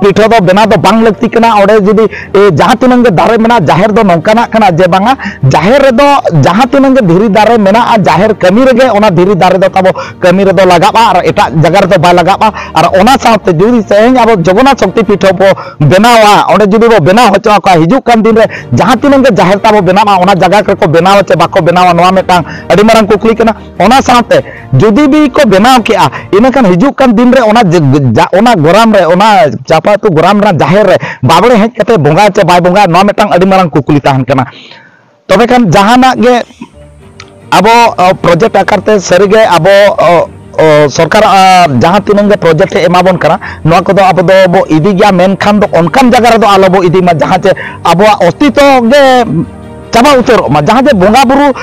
ᱯᱤᱴᱷᱟᱹ ᱫᱚ ᱵᱮᱱᱟᱣ ᱫᱚ ᱵᱟᱝ ᱞᱟᱹᱠᱛᱤ ᱠᱟᱱᱟ᱾ ᱚᱸᱰᱮ ᱡᱩᱫᱤ ᱮ, ᱡᱟᱦᱟᱸ ᱛᱤᱱᱟᱹᱜ ᱜᱮ ᱫᱟᱨᱮ ᱢᱮᱱᱟᱜᱼᱟ, ᱡᱟᱦᱮᱨ ᱫᱚ ᱱᱚᱝᱠᱟᱱᱟᱜ ᱠᱟᱱᱟ ᱡᱮ ᱵᱟᱝᱟ, ᱡᱟᱦᱮᱨ ᱨᱮᱫᱚ ᱡᱟᱦᱟᱸ ᱛᱤᱱᱟᱹᱜ ᱜᱮ ᱫᱷᱤᱨᱤ ᱫᱟᱨᱮ ᱢᱮᱱᱟᱜᱼᱟ, ᱡᱟᱦᱮᱨ ᱠᱟᱹᱢᱤ ᱨᱮᱜᱮ ᱚᱱᱟ ᱫᱷᱤᱨᱤ ᱫᱟᱨᱮ ᱫᱚ ᱛᱟᱵᱚ ᱠᱟᱹᱢᱤ ᱨᱮᱫᱚ ᱞᱟᱜᱟᱜᱼᱟ, ᱟᱨ ᱮᱴᱟᱜ ᱡᱟᱭᱜᱟ ᱨᱮᱫᱚ ᱵᱟᱭ ᱞᱟᱜᱟᱜᱼᱟ᱾ ᱟᱨ ᱚᱱᱟ ᱥᱟᱶᱛᱮ ᱡᱩᱫᱤ ᱛᱮᱦᱮᱧ ᱟᱵᱚ ᱡᱚᱜᱚᱱᱱᱟᱛᱷ ᱥᱚᱠᱛᱤ ᱯᱤᱴᱷᱟᱹ ᱵᱚ ᱵᱮᱱᱟᱣᱟ, ᱚᱸᱰᱮ ᱡᱩᱫᱤ ᱵᱚ ᱵᱮᱱᱟᱣ ᱦᱚᱪᱚ ᱟᱠᱚᱣᱟ, ᱦᱤᱡᱩᱜ ᱠᱟᱱ ᱫᱤᱱ ᱨᱮ ᱡᱟᱦᱟᱸ ᱛᱤᱱᱟᱹᱜ ᱜᱮ ᱡᱟᱦᱮᱨ ᱛᱟᱵᱚ ᱵᱮᱱᱟᱜᱼᱟ, ᱚᱱᱟ ᱡᱟᱭᱜᱟ ᱨᱮᱠᱚ ᱵᱮᱱᱟᱣᱟ ᱪᱮ ᱵᱟᱠᱚ ᱵᱮᱱᱟᱣᱟ, ᱱᱚᱣᱟ ᱢᱤᱫᱴᱟᱝ ᱟᱹᱰᱤ ᱢᱟᱨᱟᱝ ᱠᱩᱠᱞᱤ ᱠᱟᱱᱟ᱾ ᱚᱱᱟ ᱥᱟᱶᱛᱮ ᱡᱩᱫᱤ ᱵᱤ ᱠᱚ ᱵᱮᱱᱟᱣ ᱠᱮᱜᱼᱟ, ᱤᱱᱟᱹᱠᱷᱟᱱ ᱦᱤᱡᱩᱜ ᱠᱟᱱ ᱫᱤᱱ ᱨᱮ ᱚᱱᱟ ᱡ-, ᱡᱟ-, ᱚᱱᱟ ᱜᱚᱨᱟᱢ ᱨᱮ, ᱚᱱᱟ ᱪᱟᱯᱟ ᱟᱹᱛᱩ ᱜᱚᱨᱟᱢ ᱨᱮᱱᱟᱜ ᱡᱟᱦᱮᱨ ᱨᱮ ᱵᱟᱵᱲᱮ ᱦᱮᱡ ᱠᱟᱛᱮ ᱵᱚᱸᱜᱟᱭ ᱪᱮ ᱵᱟᱭ ᱵᱚᱸᱜᱟᱭ, ᱱᱚᱣᱟ ᱢᱤᱫᱴᱟᱝ ᱟᱹᱰᱤ ᱢᱟᱨᱟᱝ ᱠᱩᱠᱞᱤ ᱛᱟᱦᱮᱱ ᱠᱟᱱᱟ᱾ ᱛᱚᱵᱮ ᱠᱷᱟᱱ ᱡᱟᱦᱟᱱᱟᱜ ᱜᱮ ᱟᱵᱚ ᱯᱨᱚᱡᱮᱠᱴ ᱟᱠᱟᱨ ᱛᱮ ᱥᱟᱹᱨᱤᱜᱮ ᱟᱵᱚ ᱥᱚᱨᱠᱟᱨ ᱡᱟᱦᱟᱸ ᱛᱤᱱᱟᱹᱝ ᱜᱮ ᱯᱨᱚᱡᱮᱠᱴ ᱮ ᱮᱢᱟ ᱵᱚᱱ ᱠᱟᱱᱟ, ᱱᱚᱣᱟ ᱠᱚᱫᱚ ᱟᱵᱚ ᱫᱚ ᱵᱚ ᱤᱫᱤ ᱜᱮᱭᱟ, ᱢᱮᱱᱠᱷᱟᱱ ᱫᱚ ᱚᱱᱠᱟᱱ ᱡᱟᱭᱜᱟ ᱨᱮᱫᱚ ᱟᱞᱚ ᱵᱚ ᱤᱫᱤ ᱢᱟ, ᱡᱟᱦᱟᱸ ᱪᱮ ᱟᱵᱚᱣᱟᱜ ᱚᱥᱛᱤᱛᱚ ᱜᱮ ᱪᱟᱵᱟ ᱩᱛᱟᱹᱨᱚᱜ ᱢᱟ᱾ ᱡᱟᱦᱟᱸ ᱡᱮ ᱵᱚᱸᱜᱟ ᱵᱩᱨᱩ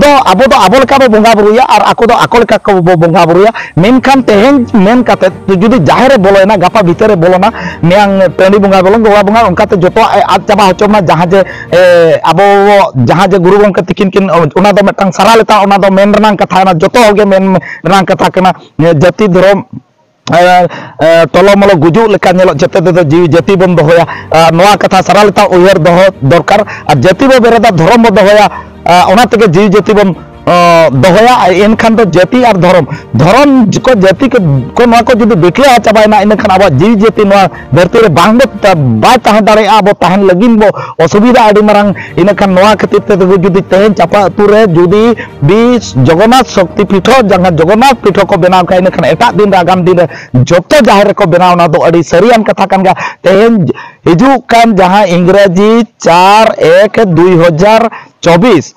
ᱫᱚ ᱟᱵᱚ ᱫᱚ ᱟᱵᱚ ᱞᱮᱠᱟ ᱵᱚ ᱵᱚᱸᱜᱟ ᱵᱩᱨᱩᱭᱟ ᱟᱨ ᱟᱠᱚ ᱫᱚ ᱟᱠᱚ ᱞᱮᱠᱟ ᱠᱚ ᱵᱚ ᱵᱚᱸᱜᱟ ᱵᱩᱨᱩᱭᱟ᱾ ᱢᱮᱱᱠᱷᱟᱱ ᱛᱮᱦᱮᱧ ᱢᱮᱱ ᱠᱟᱛᱮ ᱡᱩᱫᱤ ᱡᱟᱦᱮᱨ ᱨᱮ ᱵᱚᱞᱚᱭᱮᱱᱟ, ᱜᱟᱯᱟ ᱵᱷᱤᱛᱟᱹᱨ ᱨᱮ ᱵᱚᱞᱚᱱᱟ, ᱢᱮᱭᱟᱝ ᱴᱟᱺᱰᱤ ᱵᱚᱸᱜᱟ ᱵᱚᱞᱚᱱ, ᱜᱚᱲᱟ ᱵᱚᱸᱜᱟ, ᱚᱱᱠᱟᱛᱮ ᱡᱚᱛᱚᱣᱟᱜ ᱮ ᱟᱫ ᱪᱟᱵᱟ ᱦᱚᱪᱚ ᱢᱟ᱾ ᱡᱟᱦᱟᱸ ᱡᱮ ᱮ, ᱟᱵᱚ ᱡᱟᱦᱟᱸ ᱡᱮ ᱜᱩᱨᱩ ᱜᱚᱢᱠᱮ ᱛᱤᱠᱤᱱ ᱠᱤᱱ, ᱚᱱᱟ ᱫᱚ ᱢᱤᱫᱴᱟᱝ ᱥᱟᱨᱟ ᱞᱮᱠᱟ, ᱚᱱᱟ ᱫᱚ ᱢᱮᱱ ᱨᱮᱱᱟᱝ ᱠᱟᱛᱷᱟ ᱠᱟᱱᱟ, ᱡᱚᱛᱚ ᱦᱚᱲ ᱜᱮ ᱢᱮᱱ ᱨᱮᱱᱟᱝ ᱠᱟᱛᱷᱟ ᱠᱟᱱᱟ᱾ ᱡᱟᱹᱛᱤ ᱫᱷᱚᱨᱚᱢ ᱮ, ᱮ, ᱴᱚᱞᱚ ᱢᱚᱞᱚ ᱜᱩᱡᱩᱜ ᱞᱮᱠᱟ ᱧᱮᱞᱚᱜ, ᱡᱟᱛᱮ ᱛᱮᱫᱚ ᱡᱤᱣᱤ ᱡᱟᱹᱛᱤ ᱵᱚᱱ ᱫᱚᱦᱚᱭᱟ᱾ ᱟᱨ ᱱᱚᱣᱟ ᱠᱟᱛᱷᱟ ᱥᱟᱨᱟ ᱞᱮᱛᱟᱲ ᱩᱭᱦᱟᱹᱨ ᱫᱚᱦᱚ ᱫᱚᱨᱠᱟᱨ᱾ ᱟᱨ ᱡᱟᱹᱛᱤ ᱵᱚ ᱵᱮᱨᱮᱫᱟ, ᱫᱷᱚᱨᱚᱢ ᱵᱚ ᱫᱚᱦᱚᱭᱟ, ᱟᱨ ᱚᱱᱟ ᱛᱮᱜᱮ ᱡᱤᱣᱤ ᱡᱟᱹᱛᱤ ᱵᱚᱱ, ᱚ, ᱫᱚᱦᱚᱭᱟ᱾ ᱮᱱᱠᱷᱟᱱ ᱫᱚ ᱡᱟᱹᱛᱤ ᱟᱨ ᱫᱷᱚᱨᱚᱢ, ᱫᱷᱚᱨᱚᱢ ᱠᱚ, ᱡᱟᱹᱛᱤ ᱠᱚ, ᱠᱚ ᱱᱚᱣᱟ ᱠᱚ ᱡᱩᱫᱤ ᱵᱤᱴᱞᱟᱹ ᱪᱟᱵᱟᱭᱮᱱᱟ, ᱤᱱᱟᱹᱠᱷᱟᱱ ᱟᱵᱚᱣᱟᱜ ᱡᱤᱣᱤ ᱡᱟᱹᱛᱤ ᱱᱚᱣᱟ ᱫᱷᱟᱹᱨᱛᱤ ᱨᱮ ᱵᱟᱝ ᱵᱚ, ᱵᱟᱭ ᱛᱟᱦᱮᱸ ᱫᱟᱲᱮᱭᱟᱜᱼᱟ᱾ ᱟᱵᱚ ᱛᱟᱦᱮᱱ ᱞᱟᱹᱜᱤᱫ ᱵᱚ ᱚᱥᱩᱵᱤᱫᱷᱟ ᱟᱹᱰᱤ ᱢᱟᱨᱟᱝ᱾ ᱤᱱᱟᱹᱠᱷᱟᱱ ᱱᱚᱣᱟ ᱠᱷᱟᱹᱛᱤᱨ ᱛᱮ ᱡᱩᱫᱤ ᱛᱮᱦᱮᱧ ᱪᱟᱯᱟ ᱟᱹᱛᱩ ᱨᱮ ᱡᱩᱫᱤ ᱵᱤᱥ ᱡᱚᱜᱚᱱᱱᱟᱛᱷ ᱥᱚᱠᱛᱤ ᱯᱤᱴᱷᱚ, ᱡᱟᱦᱟᱸ ᱡᱚᱜᱚᱱᱱᱟᱛᱷ ᱯᱤᱴᱷᱚ ᱠᱚ ᱵᱮᱱᱟᱣ ᱠᱷᱟᱱ, ᱤᱱᱟᱹᱠᱷᱟᱱ ᱮᱴᱟᱜ ᱫᱤᱱ ᱨᱮ, ᱟᱜᱟᱢ ᱫᱤᱱ ᱨᱮ ᱡᱚᱛᱚ ᱡᱟᱦᱮᱨ ᱨᱮᱠᱚ ᱵᱮᱱᱟᱣ, ᱚᱱᱟ ᱫᱚ ᱟᱹᱰᱤ ᱥᱟᱹᱨᱤᱭᱟᱱ ᱠᱟᱛᱷᱟ ᱠᱟᱱ ᱜᱮᱭᱟ᱾ ᱛᱮᱦᱮᱧ ᱦᱤᱡᱩᱜ ᱠᱟᱱ ᱡᱟᱦᱟᱸ ᱤᱝᱨᱮᱡᱤ ᱪᱟᱨ ᱮᱠ ᱫᱩᱭ ᱦᱟᱡᱟᱨ ᱪᱚᱵᱵᱤᱥ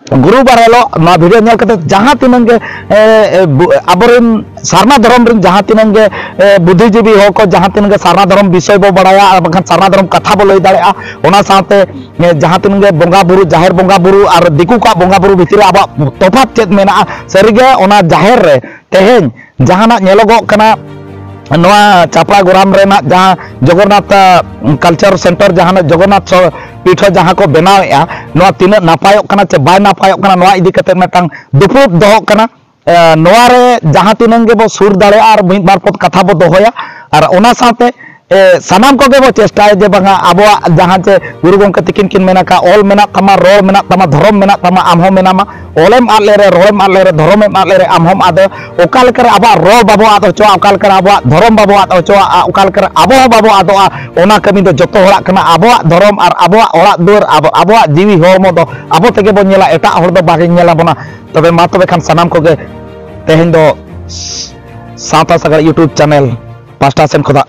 ᱜᱩᱨᱩᱵᱟᱨ ᱦᱤᱞᱳᱜ ᱱᱚᱣᱟ ᱵᱷᱤᱰᱤᱭᱳ ᱧᱮᱞ ᱠᱟᱛᱮ ᱡᱟᱦᱟᱸ ᱛᱤᱱᱟᱹᱝ ᱜᱮ, ᱮ, ᱮ, ᱵᱩ-, ᱟᱵᱚᱨᱮᱱ ᱥᱟᱨᱱᱟ ᱫᱷᱚᱨᱚᱢ ᱨᱮᱱ ᱡᱟᱦᱟᱸ ᱛᱤᱱᱟᱹᱝ ᱜᱮ, ᱮ, ᱵᱩᱫᱽᱫᱷᱤᱡᱤᱵᱤ ᱦᱚᱲ ᱠᱚ ᱡᱟᱦᱟᱸ ᱛᱤᱱᱟᱹᱝ ᱜᱮ ᱥᱟᱨᱱᱟ ᱫᱷᱚᱨᱚᱢ ᱵᱤᱥᱚᱭ ᱵᱚ ᱵᱟᱲᱟᱭᱟ ᱟᱨ ᱵᱟᱝᱠᱷᱟᱱ ᱥᱟᱨᱱᱟ ᱫᱷᱚᱨᱚᱢ ᱠᱟᱛᱷᱟ ᱵᱚ ᱞᱟᱹᱭ ᱫᱟᱲᱮᱭᱟᱜᱼᱟ, ᱚᱱᱟ ᱥᱟᱶᱛᱮ, ᱮ, ᱡᱟᱦᱟᱸ ᱛᱤᱱᱟᱹᱝ ᱜᱮ ᱵᱚᱸᱜᱟ ᱵᱩᱨᱩ, ᱡᱟᱦᱮᱨ ᱵᱚᱸᱜᱟ ᱵᱩᱨᱩ ᱟᱨ ᱫᱤᱠᱩ ᱠᱚᱣᱟᱜ ᱵᱚᱸᱜᱟ ᱵᱩᱨᱩ ᱵᱷᱤᱛᱤᱨ ᱨᱮ ᱟᱵᱚᱣᱟᱜ ᱛᱚᱯᱷᱟᱛ ᱪᱮᱫ ᱢᱮᱱᱟᱜᱼᱟ? ᱥᱟᱹᱨᱤᱜᱮ ᱚᱱᱟ ᱡᱟᱦᱮᱨ ᱨᱮ ᱛᱮᱦᱮᱧ ᱡᱟᱦᱟᱱᱟᱜ ᱧᱮᱞᱚᱜᱚᱜ ᱠᱟᱱᱟ, ᱱᱚᱣᱟ ᱪᱟᱯᱲᱟ ᱜᱚᱨᱟᱢ ᱨᱮᱱᱟᱜ ᱡᱟᱦᱟᱸ ᱡᱚᱜᱚᱱᱱᱟᱛᱷ, ᱟ, ᱠᱟᱞᱪᱟᱨ ᱥᱮᱱᱴᱟᱨ, ᱡᱟᱦᱟᱱᱟᱜ ᱡᱚᱜᱚᱱᱱᱟᱛᱷ ᱥᱚ-, ᱯᱤᱴᱷᱚ ᱡᱟᱦᱟᱸ ᱠᱚ ᱵᱮᱱᱟᱣᱮᱫᱼᱟ, ᱱᱚᱣᱟ ᱛᱤᱱᱟᱹᱜ ᱱᱟᱯᱟᱭᱚᱜ ᱠᱟᱱᱟ ᱪᱮ ᱵᱟᱭ ᱱᱟᱯᱟᱭᱚᱜ ᱠᱟᱱᱟ, ᱱᱚᱣᱟ ᱤᱫᱤ ᱠᱟᱛᱮ ᱢᱤᱫᱴᱟᱝ ᱫᱩᱯᱲᱩᱵ ᱫᱚᱦᱚᱜ ᱠᱟᱱᱟ᱾ ᱮ, ᱱᱚᱣᱟ ᱨᱮ ᱡᱟᱦᱟᱸ ᱛᱤᱱᱟᱹᱝ ᱜᱮᱵᱚ ᱥᱩᱨ ᱫᱟᱲᱮᱭᱟᱜᱼᱟ ᱟᱨ ᱢᱤᱫ ᱵᱟᱨ ᱯᱚᱫ ᱠᱟᱛᱷᱟ ᱵᱚ ᱫᱚᱦᱚᱭᱟ᱾ ᱟᱨ ᱚᱱᱟ ᱥᱟᱶᱛᱮ, ᱮ, ᱥᱟᱱᱟᱢ ᱠᱚᱜᱮ ᱵᱚ ᱪᱮᱥᱴᱟᱭᱟ ᱡᱮ ᱵᱟᱝᱟ ᱟᱵᱚᱣᱟᱜ ᱡᱟᱦᱟᱸ ᱪᱮ ᱜᱩᱨᱩ ᱜᱚᱢᱠᱮ ᱛᱤᱠᱤᱱ ᱠᱤᱱ ᱢᱮᱱ ᱟᱠᱟᱫ, ᱚᱞ ᱢᱮᱱᱟᱜ ᱛᱟᱢᱟ, ᱨᱚᱲ ᱢᱮᱱᱟᱜ ᱛᱟᱢᱟ, ᱫᱷᱚᱨᱚᱢ ᱢᱮᱱᱟᱜ ᱛᱟᱢᱟ, ᱟᱢ ᱦᱚᱸ ᱢᱮᱱᱟᱢᱟ᱾ ᱚᱞᱮᱢ ᱟᱫ ᱞᱮᱨᱮ, ᱨᱚᱲᱮᱢ ᱟᱫ ᱞᱮᱨᱮ, ᱫᱷᱚᱨᱚᱢᱮᱢ ᱟᱫ ᱞᱮᱨᱮ, ᱟᱢ ᱦᱚᱸᱢ ᱟᱫᱚ᱾ ᱚᱠᱟ ᱞᱮᱠᱟᱨᱮ ᱟᱵᱚᱣᱟᱜ ᱨᱚᱲ ᱵᱟᱵᱚ ᱟᱫ ᱦᱚᱪᱚᱣᱟᱜᱼᱟ, ᱚᱠᱟ ᱞᱮᱠᱟᱨᱮ ᱟᱵᱚᱣᱟᱜ ᱫᱷᱚᱨᱚᱢ ᱵᱟᱵᱚ ᱟᱫ ᱦᱚᱪᱚᱣᱟᱜᱼᱟ, ᱚᱠᱟ ᱞᱮᱠᱟᱨᱮ ᱟᱵᱚ ᱦᱚᱸ ᱵᱟᱵᱚ ᱟᱫᱚᱜᱼᱟ, ᱚᱱᱟ ᱠᱟᱹᱢᱤ ᱫᱚ ᱡᱚᱛᱚ ᱦᱚᱲᱟᱜ ᱠᱟᱱᱟ᱾ ᱟᱵᱚᱣᱟᱜ ᱫᱷᱚᱨᱚᱢ ᱟᱨ ᱟᱵᱚᱣᱟᱜ ᱚᱲᱟᱜ ᱫᱩᱣᱟᱹᱨ, ᱟᱵᱚ, ᱟᱵᱚᱣᱟᱜ ᱡᱤᱣᱤ ᱦᱚᱲᱢᱚ ᱫᱚ ᱟᱵᱚ ᱛᱮᱜᱮ ᱵᱚᱱ ᱧᱮᱞᱟ, ᱮᱴᱟᱜ ᱦᱚᱲ ᱫᱚ ᱵᱟᱝ ᱧᱮᱞ ᱟᱵᱚᱱᱟ᱾ ᱛᱚᱵᱮ ᱢᱟ ᱛᱚᱵᱮ ᱠᱷᱟᱱ ᱥᱟᱱᱟᱢ ᱠᱚᱜᱮ ᱛᱮᱦᱮᱧ ᱫᱚ ᱥᱟᱶᱛᱟ ᱥᱟᱜᱟᱲ YouTube ᱪᱮᱱᱮᱞ ᱯᱟᱦᱴᱟ ᱥᱮᱱ ᱠᱷᱚᱱᱟᱜ